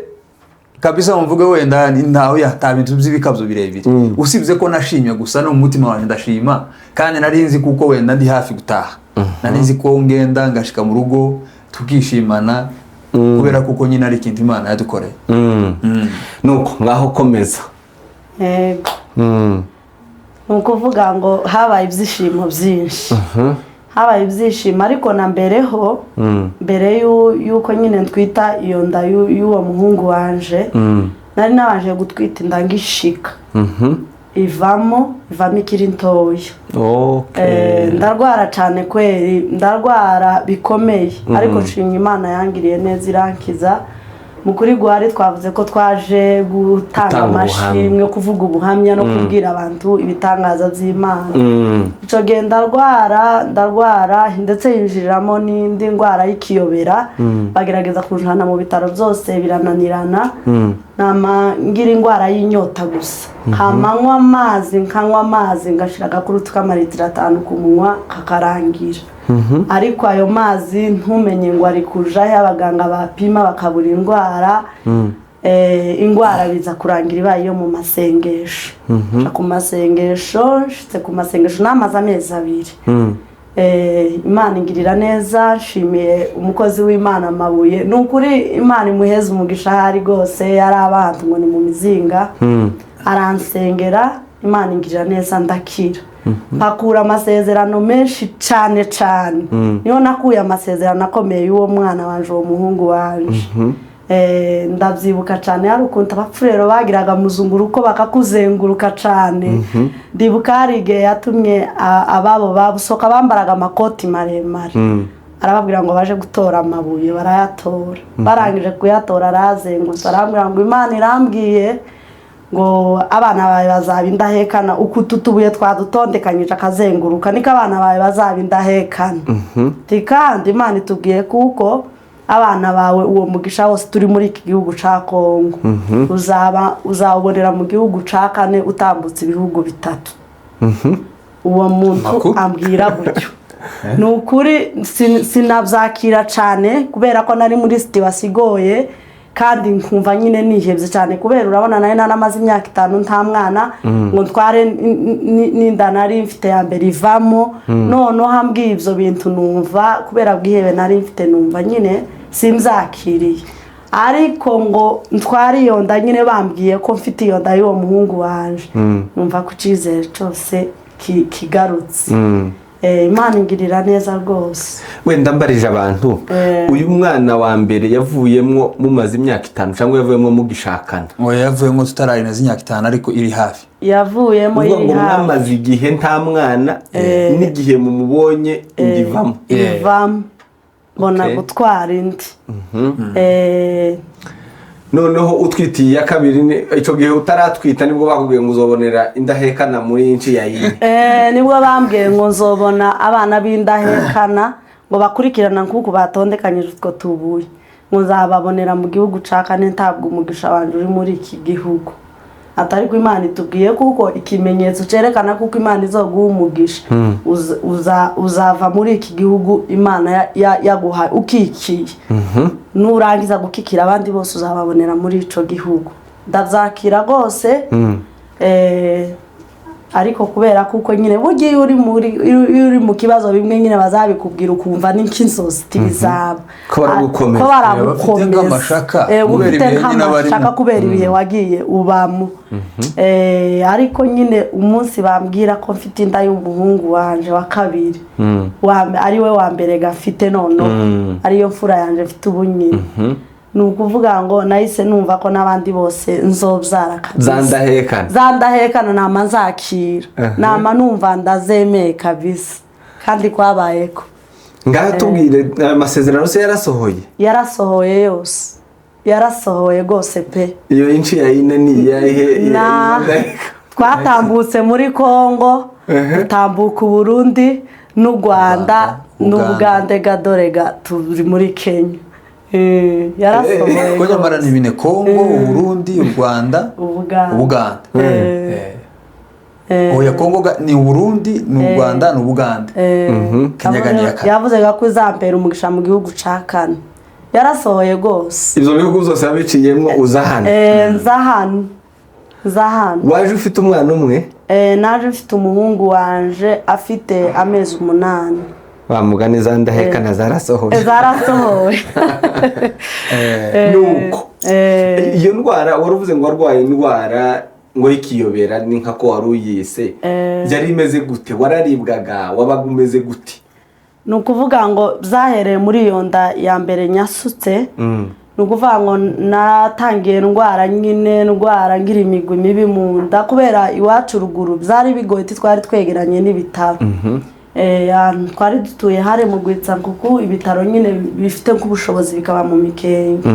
kabisa, mvuge wenda ntawe ya nta bintu by'ibikabyo birebire, usibye ko nashimye gusa no mu mutima wanjye ndashima, kandi nari nzi kuko wenda ndi hafi gutaha, nari nzi ko ngenda ngashika mu rugo tukishimana, kubera kuko nyine ari ikintu Imana yadukoreye. Nuko ngaho komeza. Yego. Ni ukuvuga ngo habaye ibyishimo byinshi, habaye ibyishimo, ariko na mbere ho, mbere y'uko nyine ntwita iyo nda y'uwo muhungu wanje, nari nabanje gutwita inda ngishika, ivamo ikiri ntoya. Ndarwara cyane kweri, ndarwara bikomeye, ariko nshimye Imana yangiriye neza irankiza. Mu kuri guhari twavuze ko twaje gutanga Gutanga amashimwe, kuvuga ubuhamya no kubwira abantu ibitangaza by'Imana. Icyo gihe ndarwara, ndarwara, ndetse yinjiriramo n'indi ndwara y'ikiyobera. Bagerageza kunjana mu bitaro byose birananirana. Nama ngira indwara y'inyota gusa, nkanywa amazi, nkanywa amazi, ngashira agakurutu k'amaritiro 5 ku munwa kakarangira, ariko ayo mazi ntumenye ngo ari kujahe. Abaganga bapima bakabura indwara. Indwara biza kurangira ibaye iyo mu masengesho. Nca ku masengesho, nshitse ku masengesho namaze amezi 2. Imana ingirira neza. Nshimiye umukozi w'Imana Amabuye, ni ukuri Imana imuheze umugisha aho ari rwose. Yari abantu ngo ni mu mizinga, aransengera, Imana ingirira neza ndakira, mpakura amasezerano menshi cyane cyane. Niho nakuye amasezerano akomeye y'uwo mwana wanje, uwo muhungu wanje. Ndabyibuka cyane, hari ukuntu abapfurero bagiraga muzunguruko bakakuzenguruka cyane. Ndibuka hari igihe yatumye ababo babusoka bambaraga amakoti maremare, arababwira ngo baje gutora amabuye, barayatora. Barangije kuyatora arazengurutsa, arambwira ngo Imana irambwiye ngo abana bawe bazaba indahekana, uku utu tubuye twadutondekanyije akazenguruka niko abana bawe bazaba indahekana. Ati kandi Imana itubwiye kuko abana bawe uwo mugisha wose turi muri iki gihugu ca Kongo uzaba uzawubonera mu gihugu ca kane utambutse ibihugu 3. Uwo muntu Makuru. ambwira gutyo, ni ukuri sinabyakira cyane kubera ko nari muri situation igoye, kandi nkumva nyine nihebye cyane, kubera urabona nari naramaze imyaka 5 nta mwana ngo ntware, n'inda nari mfite ya mbere ivamo. Noneho ambwiye ibyo bintu numva kubera bwihebe nari mfite, numva nyine simbyakiriye, ariko ngo ntware iyo nda nyine bambwiye ko mfite iyo nda y'uwo muhungu wanje, numva ko icyizere cyose kigarutse. Imana ingirira neza rwose. Wenda mbarije abantu, uyu mwana wa mbere yavuyemwo mumaze imyaka 5 cyangwa yavuyemwo mugishakana? Oya, yavuyemo tutararenza imyaka 5, ariko iri hafi. Yavuyemo Uvuga iri ngo hafi. mwamaze igihe nta mwana, n'igihe mumubonye inda ivamo. Ivamo, mbona gutwara indi. Noneho utwitiye iya kabiri, icyo gihe utaratwita nibwo bakubwiye ngo uzobonera indahekana muri inci ya yine? Nibwo bambwiye ngo nzobona abana b'indahekana, ngo bakurikirana nk'uku batondekanyije utwo tubuye, ngo nzababonera mu gihugu ca kane, ntabwo umugisha wanjye uri muri iki gihugu. Atari ko Imana itubwiye kuko ikimenyetso cyerekana kuko Imana izoguha umugisha, uzava muri iki gihugu Imana yaguhaye ukikiye, nurangiza gukikira abandi bose uzababonera muri ico gihugu. Ndabyakira rwose. Ariko kubera kuko nyine burya iyo uri mu kibazo, bimwe nyine bazabikubwira ukumva ni nk'inzozi tibizaba. Ko baragukomeza. Ko Bafite baragukomeza. nk'amashaka kubera Ufite ibihe nyine barimo. nk'amashaka kubera ibihe wagiye ubamo. Ariko nyine umunsi bambwira ko mfite inda y'umuhungu wanje wa kabiri, ari we wa mbere gafite noneho, ariyo mfura yanje mfite ubu nyine, ni ukuvuga ngo nahise numva ko n'abandi bose nzobyara kabisa. Zandahekana. Zandahekana, nama nzakira, nama numva ndazemeye kabisa, kandi kwabayeko. Ngaho tubwire, amasezerano se yarasohoye? Yarasohoye yose, yarasohoye rwose pe. Iyo inci ya yine ni iyahe? Na twatambutse muri Kongo, dutambuka Uburundi n'u Rwanda Uganda. n'Ubugande, gadorega turi muri Kenya. Yarasohoye Ko nyamara rwose. Ni bine: Kongo, Uburundi, u Rwanda, Ubuganda. Ubuganda. Oya, Kongo ni Uburundi, ni u Rwanda, ni Ubuganda. Kenya ni iya kane. Yavuze ko izampera umugisha mu gihugu ca kane, yarasohoye rwose. Ibyo bihugu byose wabiciyemo uza hano? Nza hano, nza hano. Waje ufite umwana umwe? Naje mfite umuhungu wanje afite amezi 8. Wa mugani za ndahekana zarasohoye. Zarasohowe. Nuko iyo ndwara wari uvuze ngo warwaye indwara ngo y'ikiyobera, ni nka ko wari uyise, yari imeze gute? Wararibwaga? Wabaga umeze gute? Ni ukuvuga ngo byahereye muri iyo nda ya mbere nyasutse. Ni ukuvuga ngo natangiye ndwara nyine, ndwara ngira imigwi mibi mu nda, kubera iwacu ruguru byari bigoye, twari twegeranye n'ibitaro. Ahantu twari dutuye hari mu Rwitsankuku, ibitaro nyine bifite nk'ubushobozi bikaba mu Mikenke.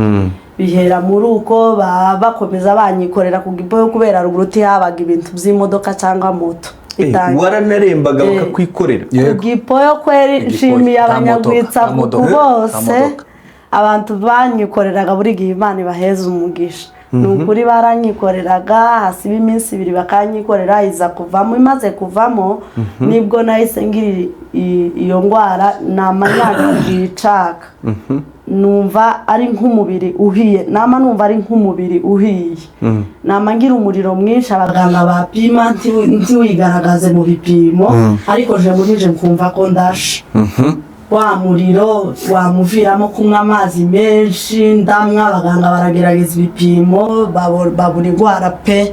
Bihera muri uko bakomeza banyikorera ku gipoyo, kubera ruguru tihabaga ibintu by'imodoka cyangwa moto. Waranarembaga bakakwikorera? Yego. Ku gipoyo kweri. Igipoyo. Nshimiye Nta modoka, abanyagwitsa nta modoka, bose, nta modoka. abantu banyikoreraga buri gihe, Imana ibaheza umugisha. Ni ukuri baranyikoreraga, hasiba iminsi 2 bakanyikorera, iza kuvamo. Imaze kuvamo nibwo nahise ngira iyo ndwara, nama icaka, numva ari nk'umubiri uhiye, nama numva ari nk'umubiri uhiye, nama ngira umuriro mwinshi. Abaganga bapima ntiwigaragaze mu bipimo, ariko je muri je nkumva ko ndashe. Wa muriro wamuviramo kunywa amazi menshi, ndamwa. Abaganga baragerageza ibipimo, babura indwara pe.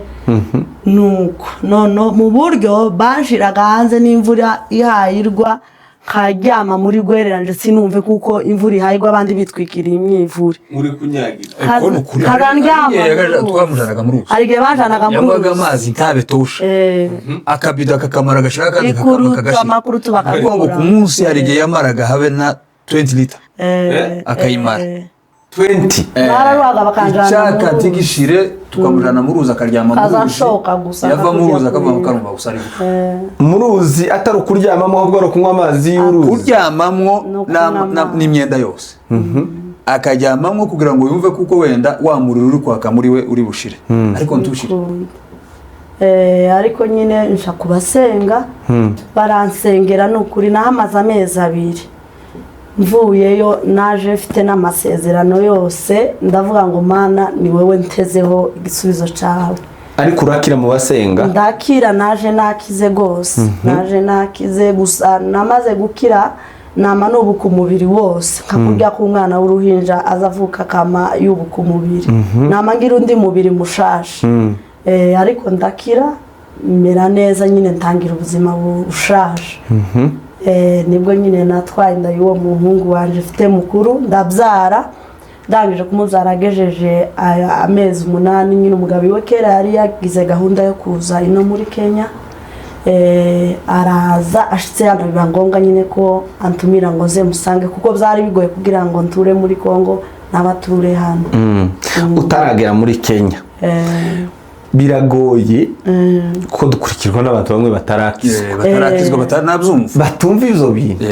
Nuko none mu buryo banshiraga hanze n'imvura ihayirwa, nkaryama muri gwereranje, sinumve kuko imvura ihayirwa, abandi bitwikiriye imyivure. Uri kunyagira? Ko ni ukuri. Karandyama. Hari igihe twamujanaga muri uzi. Hari igihe banjanaga muri Yanywaga uzi. amazi ntabe tosha, akabido akakamara agashira, akandi Ikurutu, kagashira. amakurutu Kuvuga ngo ku bakakura. munsi hari igihe yamaraga habe na 20 liter akayimara. 20? Bararuhaga bakanjana mu Icyaka ruzi. ntigishire, tukamujana mu ruzi akaryama mu Kaza ruzi. nshoka gusa, Yava mu nkakujya ruzi akava kurira. karumva gusa ari gupfa. Mu ruzi atari ukuryamamo, ahubwo ari ukunywa amazi y'uruzi? Kuryamamwo No kunywa amazi. n'imyenda yose akaryamamwo kugira ngo yumve kuko wenda wa muriro uri kwaka muri we uri bushire, ariko ntushire. Bikunda. Ariko nyine nja kubasenga, baransengera. Ni ukuri nahamaze amezi 2. Mvuyeyo naje mfite n'amasezerano yose, ndavuga ngo: "Mana, ni wowe ntezeho igisubizo cyawe." Ariko urakira mu basenga? Ndakira, naje nakize rwose, naje nakize. Gusa namaze gukira nama nubuka umubiri wose, nka kurya k'umwana w'uruhinja aza avuka akama yubuka umubiri, nama ngira undi mubiri mushasha. Ariko ndakira, mera neza nyine, ntangira ubuzima bushaje. Nibwo nyine natwaye inda y'uwo muhungu wanje mfite mukuru, ndabyara. Ndangije kumubyara agejeje amezi 8, nyine umugabo iwe kera yari yagize gahunda yo kuza ino muri Kenya. Araza, ashitse hano biba ngombwa nyine ko antumira ngo nze musange, kuko byari bigoye kugira ngo nture muri Kongo n'abature hano. Utaragera muri Kenya, biragoye ko dukurikirwa n'abantu bamwe batarakizwa, Batarakizwa, batanabyumva. batumva ibyo bintu.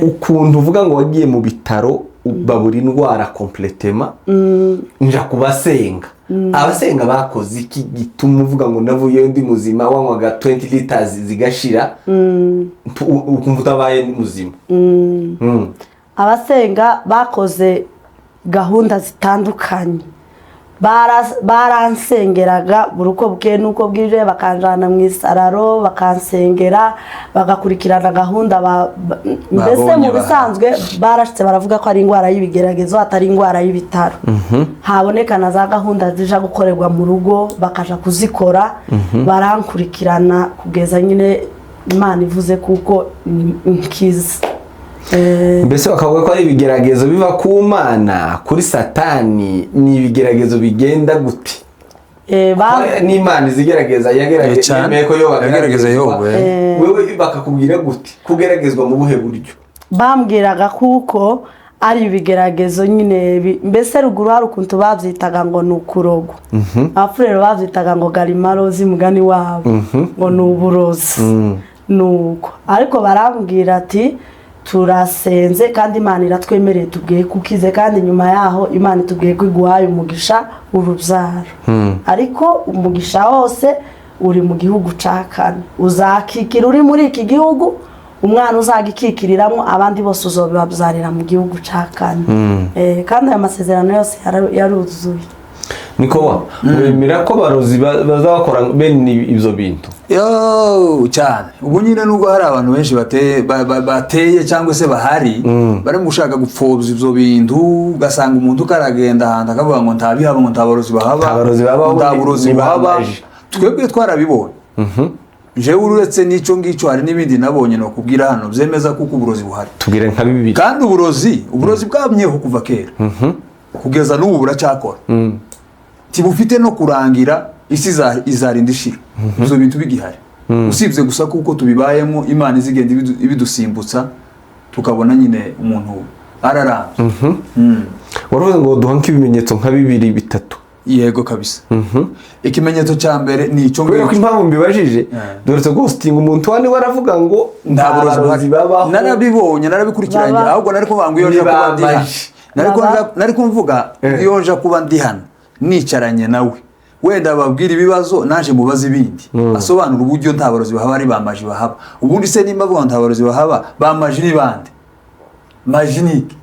Ukuntu uvuga ngo wagiye mu bitaro babura indwara complètement, nja kubasenga, abasenga bakoze iki gituma uvuga ngo navuyeyo ndi muzima, wanywaga 20 liters zigashira, ukumva utabaye muzima? Abasenga bakoze gahunda zitandukanye. Baransengeraga buri uko bukeye n'uko bwije, bakanjana mu isararo bakansengera, bagakurikirana gahunda mbese Babonye mu bisanzwe barashitse baravuga ko ari indwara y'ibigeragezo, atari indwara y'ibitaro. Haboneka na za gahunda zija gukorerwa mu rugo, bakaja kuzikora, barankurikirana kugeza nyine Imana ivuze kuko nkiza. Mbese bakavuga ko ari ibigeragezo biva ku Mana, kuri Satani, ni ibigeragezo bigenda gute? N'Imana izigerageza yagerageza, Cyane. yemeye ko Yobu Yagerageza Yobu, eh. Wewe bakakubwira gute? Kugeragezwa mu buhe buryo? Bambwiraga kuko ari ibigeragezo nyine, mbese ruguru hari ukuntu babyitaga ngo ni ukurogwa. Abafurero babyitaga ngo garimarozi, mugani wabo ngo ni uburozi. Nuko ariko barambwira ati Turasenze kandi Imana iratwemereye, tubwiye ko ukize, kandi nyuma yaho Imana itubwiye ko iguhaye umugisha w'urubyaro, ariko umugisha wose uri mu gihugu cya kane. Uzakikira uri muri iki gihugu umwana uzagikikiriramo, abandi bose uzobabyarira mu gihugu cya kane. Kandi aya masezerano yose yaruzuye. Niko wa wemera ko abarozi baza bakora bene ibyo bintu? Yo, cyane. Ubu nyine nubwo hari abantu benshi bateye bateye cyangwa se bahari barimo gushaka gupfobya ibyo bintu, ugasanga umuntu ukaragenda ahantu akavuga ngo ntabihaba, ngo nta barozi bahaba, Nta barozi babaho, ngo nta burozi ni buhaba. bamaji. Twebwe twarabibonye. Jewe uretse n'icyo ngicyo, hari n'ibindi nabonye nokubwira hano byemeza kuko uburozi buhari. Tubwire nka bibiri. Kandi uburozi bwamyeho kuva kera kugeza n'ubu buracyakora, tibufite no kurangira. Isi izarinda ishira ibyo bintu bigihari, usibye gusa kuko tubibayemo, Imana izigenda ibidusimbutsa, tukabona nyine umuntu ararambye. Waravuze ngo duha nk'ibimenyetso nka bibiri, bitatu. Yego kabisa. Ikimenyetso cya mbere ni icyo Kubera ko ngicyo. impamvu mbibajije, dore gositinga umuntu wani we aravuga ngo nta burozi barozi babaho. Narabibonye, narabikurikiranye. Baba. Ahubwo nari kuvuga ngo iyo nja kuba ndi hano, Nibamaje. Baba. nari kumvuga iyo nja kuba ndi hano nicaranye nawe, wenda babwira ibibazo, naje mubaze ibindi, asobanura uburyo nta barozi bahaba, ari bamaji bahaba. Ubundi se nimba avuga ngo nta barozi bahaba, bamaji ni bande? Maji ni iki?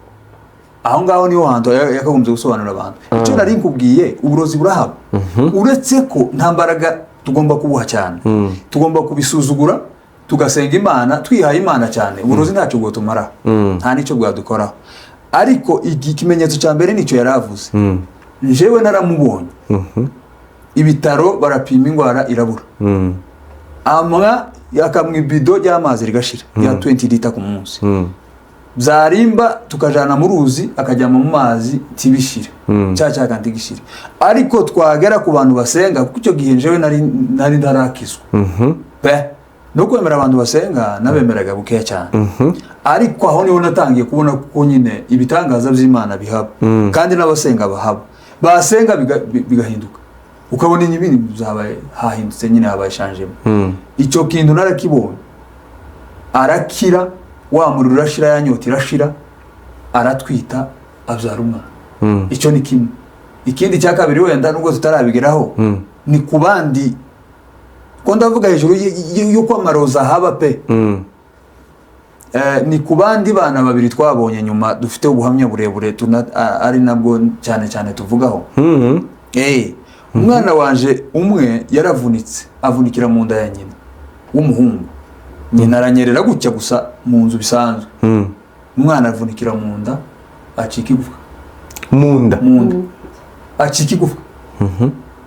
Aho ngaho niho hantu yakagombye gusobanurira abantu. Icyo nari nkubwiye, uburozi burahaba, uretse ko nta mbaraga tugomba kubuha cyane. Tugomba kubisuzugura, tugasenga Imana, twihaye Imana cyane. Uburozi ntacyo bwotumaraho, nta n'icyo bwadukoraho. Ariko ikimenyetso cya mbere nicyo yari avuze. Njyewe naramubonye, ibitaro barapima, indwara irabura, amwa akamwa ibido ry'amazi rigashira rya 20 lita ku munsi, byarimba tukajana mu ruzi akajyama mu mazi tibishire, cya cyaka ntigishire. Ariko twagera ku bantu basenga, kuko icyo gihe njyewe nari ntarakizwa pe, no kwemera abantu basenga nabemeraga bukeya cyane. Ariko aho niho natangiye kubona ko nyine ibitangaza by'Imana bihaba, kandi n'abasenga bahaba, basenga bigahinduka, ukabona ibintu byabaye, hahindutse nyine, habaye shanjemo. Icyo kintu narakibonye, arakira, wa muriro urashira, ya nyota irashira, aratwita, abyara umwana. Icyo ni kimwe. Ikindi cya kabiri, wenda nubwo tutarabigeraho, ni ku bandi ko ndavuga hejuru y'uko amaroza haba pe. Ni ku bandi bana babiri twabonye nyuma, dufite ubuhamya burebure, ari nabwo cyane cyane tuvugaho. Umwana wanje umwe yaravunitse, avunikira mu nda ya nyina w'umuhungu. Nyina aranyerera gutya gusa mu nzu bisanzwe, umwana avunikira mu nda, acika igufwa. Mu nda? Mu nda acika igufwa.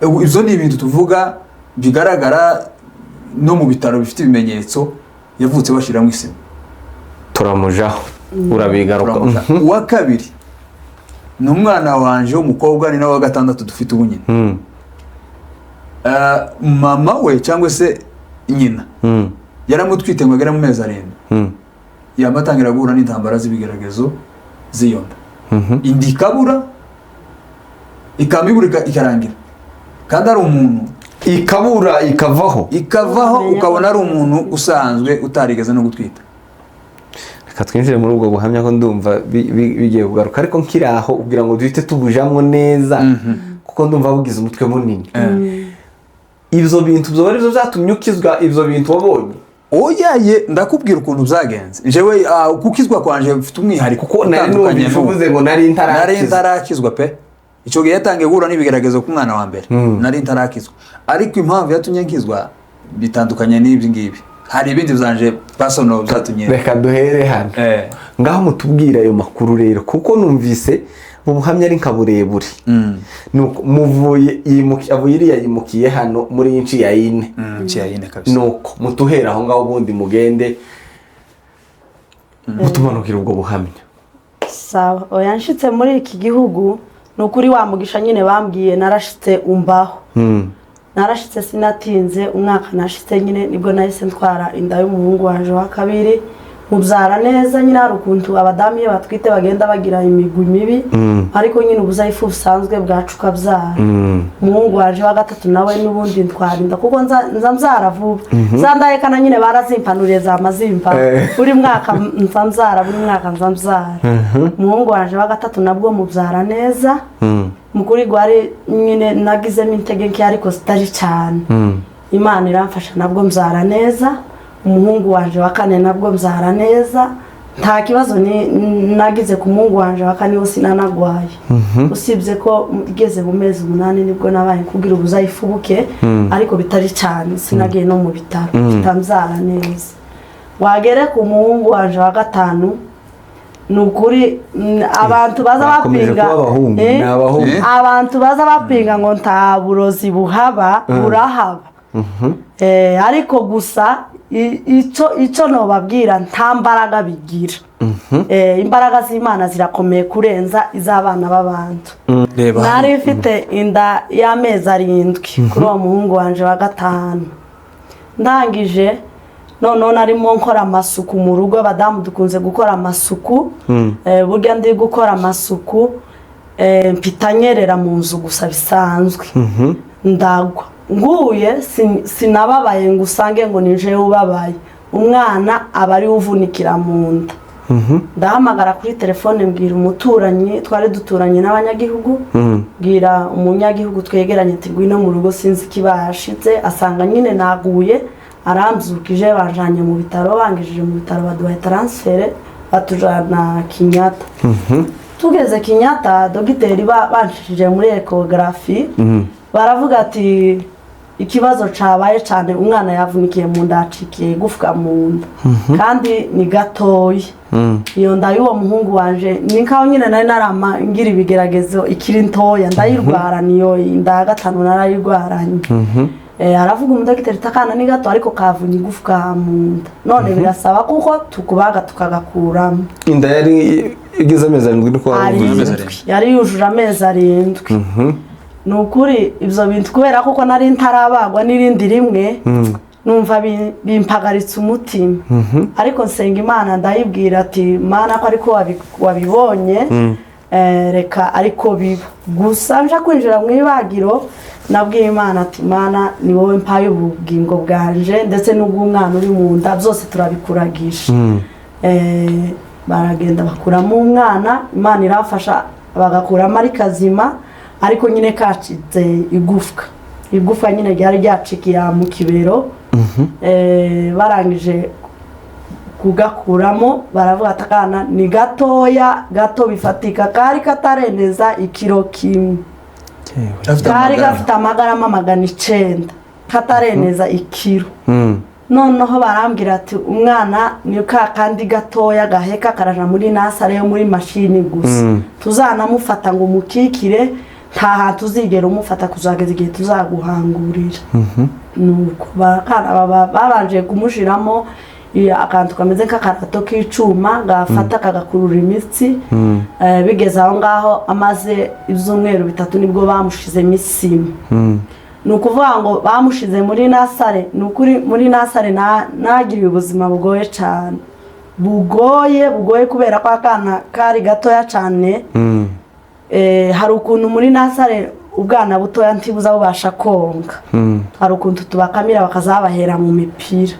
Ibyo ni ibintu tuvuga bigaragara no mu bitaro, bifite ibimenyetso. Yavutse bashyiramo isima. Turamujaho, urabigaruka. Turamuja. Uwa kabiri ni umwana wanje w'umukobwa, ni nawe wa gatandatu dufite ubu nyine. Mama we cyangwa se nyina yaramutwite ngo agere mu mezi 7, yama atangira guhura n'intambara z'ibigeragezo z'iyo nda. Inda ikabura, ikamibura, ikarangira, kandi ari umuntu. Ikabura, ikavaho? Ikavaho. Umenya Ukabona ko ari umuntu usanzwe utarigeze no gutwita. Reka twinjire muri ubwo buhamya, ko ndumva bigiye kugaruka, ariko nkiri aho kugira ngo duhite tubujamo neza, kuko ndumva bugize umutwe munini. Ibyo bintu byoba aribyo byatumye ukizwa, ibyo bintu wabonye? Oyaye, ndakubwira ukuntu byagenze. Jewe gukizwa kwanje mfite umwihariko Kuko nari utandukanye numvise n'uwo. uvuze ngo nari Nari ntarakizwa. ntarakizwa pe. Icyo gihe yatangiye guhura n'ibigeragezo ku mwana wa mbere, nari ntarakizwa. Ariko impamvu yatumye nkizwa bitandukanye n'ibi ngibi, hari ibindi byanje personal byatumye. Reka duhere hano. Ngaho mutubwire ayo makuru rero, kuko numvise ubuhamya ari nka burebure. Nuko muvuye avuye iriya, yimukiye hano muri inci ya ine. Ciyayine kabisa. Nuko mutuhera aho ngaho, ubundi mugende mutumanukira ubwo buhamya. Sawa. Oya, nshitse muri iki gihugu, ni ukuri wa mugisha nyine bambwiye narashitse umbaho. Narashitse sinatinze, umwaka nashitse nyine nibwo nahise ntwara inda y'umuhungu wanje wa kabiri. Mubyara neza nyine. Hari ukuntu abadamu iyo batwite bagenda bagira imigwi mibi, ariko nyine ubuzayifu busanzwe bwacu ukabyara. Umuhungu waje wa gatatu nawe n'ubundi ntwarinda, kuko nza mbyara vuba, za ndahekana nyine barazimpanuriye za mazimpa. Buri mwaka nza mbyara, buri mwaka nza mbyara. Umuhungu waje wa gatatu nabwo mubyara neza. Mukuri gwari nyine nagizemo intege nke, ariko zitari cyane. Imana iramfasha, nabwo mbyara neza. Umuhungu wanje wa kane nabwo mbyara neza, nta kibazo nagize ku muhungu wanje wa kane, sinanagwaye, usibye ko igeze mu mezi 8 nibwo nabaye kubwira ubuzayifu buke, ariko bitari cyane, sinagiye no mu bitaro, tutambyara neza. Wagere ku muhungu wanje wa gatanu, ni ukuri abantu baza Bakomeje bapinga kuba abahungu, ni abahungu. Abantu baza bapinga ngo nta burozi buhaba, burahaba. Ariko gusa icyo nobabwira, nta mbaraga bigira. Imbaraga z'Imana zirakomeye kurenza iz'abana b'abantu. Reba. Nari mfite inda y'amezi 7 kuri uwo muhungu wanje wa gatanu. Ndangije noneho narimo nkora amasuku mu rugo. Abadamu dukunze gukora amasuku. Burya ndi gukora amasuku, mpita nyerera mu nzu gusa bisanzwe, ndagwa. Nguye sinababaye ngo usange ngo ni jewe ubabaye, umwana aba ariwe uvunikira mu nda. Ndahamagara kuri telefone, mbwira umuturanyi, twari duturanye n'abanyagihugu, mbwira umunyagihugu twegeranye ati: "Ngwino mu rugo, sinzi ikibashitse." Asanga nyine naguye, arambyukije, banjanye mu bitaro. Bangijije mu bitaro, baduhaye transfert, batujana Kenyatta. Tugeze Kenyatta, dogiteri banshishije muri échographie, baravuga ati: "Ikibazo cabaye cyane, umwana yavunikiye mu nda, yacikiye igufwa mu nda, kandi ni gatoya." Iyo nda y'uwo muhungu wanje ni nkaho nyine nari narama ngira ibigeragezo ikiri ntoya, ndayirwara. Niyo inda ya gatanu narayirwaranye. Aravuga umudogiteri ati: "Akana ni gato, ariko kavunye igufwa mu nda, none birasaba kuko tukubaga tukagakuramo." Inda yari igeze amezi 7 niko wavuze. Amezi 7. 7. Yari yujuje amezi 7. Ni ukuri ibyo bintu, kubera kuko nari ntarabagwa n'irindi rimwe, numva bimpagaritse umutima. Ariko nsenga Imana, ndayibwira ati: "Mana, ko ariko wabibonye, reka ariko biba." Gusa nja kwinjira mu ibagiro, nabwiye Imana ati: "Mana, ni wowe mpaye ubugingo bwanje ndetse n'ubw'umwana uri mu nda, byose turabikuragisha." Baragenda bakuramo umwana, Imana irafasha bagakuramo ari kazima, ariko nyine kacitse igufwa, igufwa nyine ryari ryacikiye mu kibero. Barangije kugakuramo, baravuga ati: "Akana ni gatoya gato bifatika." Kari katareneza ikiro 1. Afite Kari amagarama. gafite amagarama 900, katareneza ikiro. Noneho barambwira ati: "Umwana ni ka kandi gatoya gaheka, karaja muri nursery yo muri mashini gusa. Tuzanamufata ngo umukikire, nta hantu uzigera umufata kuzageza igihe tuzaguhangurira." Nuko babanje kumushiramo akantu kameze nk'akarato k'icuma gafata kagakurura imitsi. Bigeze aho ngaho, amaze ibyumweru 3, nibwo bamushizemo isima. Ni ukuvuga ngo bamushize muri nursery. Ni ukuri muri nursery nagiriye ubuzima bugoye cyane, bugoye bugoye, kubera ko akana kari gatoya cyane. Hari ukuntu muri nursery ubwana butoya ntibuza bubasha konka, hari ukuntu tubakamira bakazabahera mu mipira.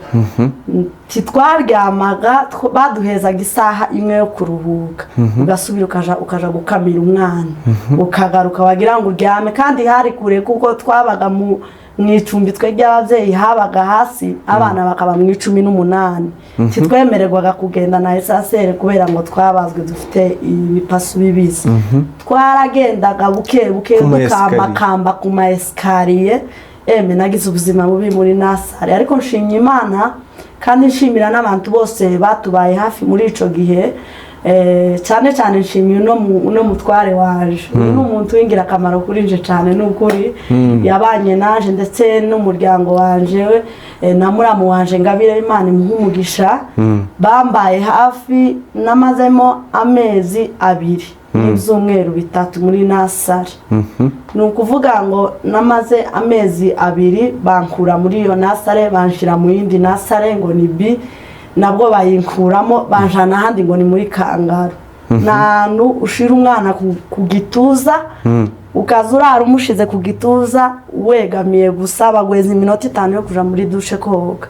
Titwaryamaga, baduhezaga isaha imwe yo kuruhuka, ugasubira ukaja gukamira umwana, ukagaruka wagira ngo uryame, kandi hari kure, kuko twabaga mu icumbi twe ry'ababyeyi, habaga hasi, abana bakaba mu 18. Titwemererwaga kugenda na ascenseur kubera ngo twabazwe dufite ibipasu bibisi. Twaragendaga buke buke, Ku ma escalier. dukambakamba ku ma escalier. Eme, nagize ubuzima bubi muri nursery, ariko nshimye Imana kandi nshimira n'abantu bose batubaye hafi muri ico gihe. Cyane cyane nshimiye uno mutware waje. Uyu ni umuntu w'ingirakamaro kuri nje cyane, ni ukuri yabanye naje ndetse n'umuryango wanje we, na muramu wanje Ngabire, Imana imuhe umugisha. Bambaye hafi. Namazemo amezi 2 n'ibyumweru 3 muri nursery. Ni ukuvuga ngo namaze amezi 2, bankura muri iyo nursery, banshira mu yindi nursery ngo ni bi. Nabwo bayinkuramo, banjana ahandi ngo ni muri kangaroo. Ni ahantu ushira umwana ku gituza, ukaza urara umushize ku gituza wegamiye gusa. Bagweza iminota 5 yo kuja muri douche koga,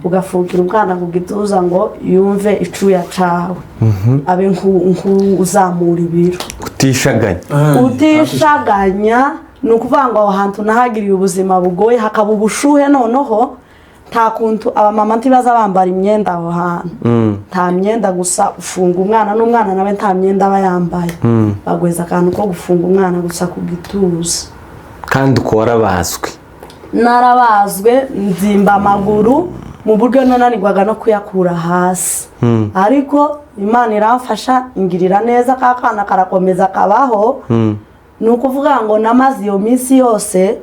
ugafungira umwana ku gituza ngo yumve icuya cawe, abe nk'uzamura ibiro. Utishaganya. Utishaganya. Ni ukuvuga ngo aho hantu nahagiriye ubuzima bugoye, hakaba ubushuhe. Noneho nta kuntu abamama ntibaza bambara imyenda aho hantu, nta myenda, gusa ufunga umwana, n'umwana nawe nta myenda aba yambaye. Bagweza akantu ko gufunga umwana gusa ku gituza. Kandi uko warabazwe? Narabazwe, nzimba amaguru mu buryo nananirwaga no kuyakura hasi, ariko Imana iramfasha, ingirira neza, ka kana karakomeza kabaho. Ni ukuvuga ngo namaze iyo minsi yose.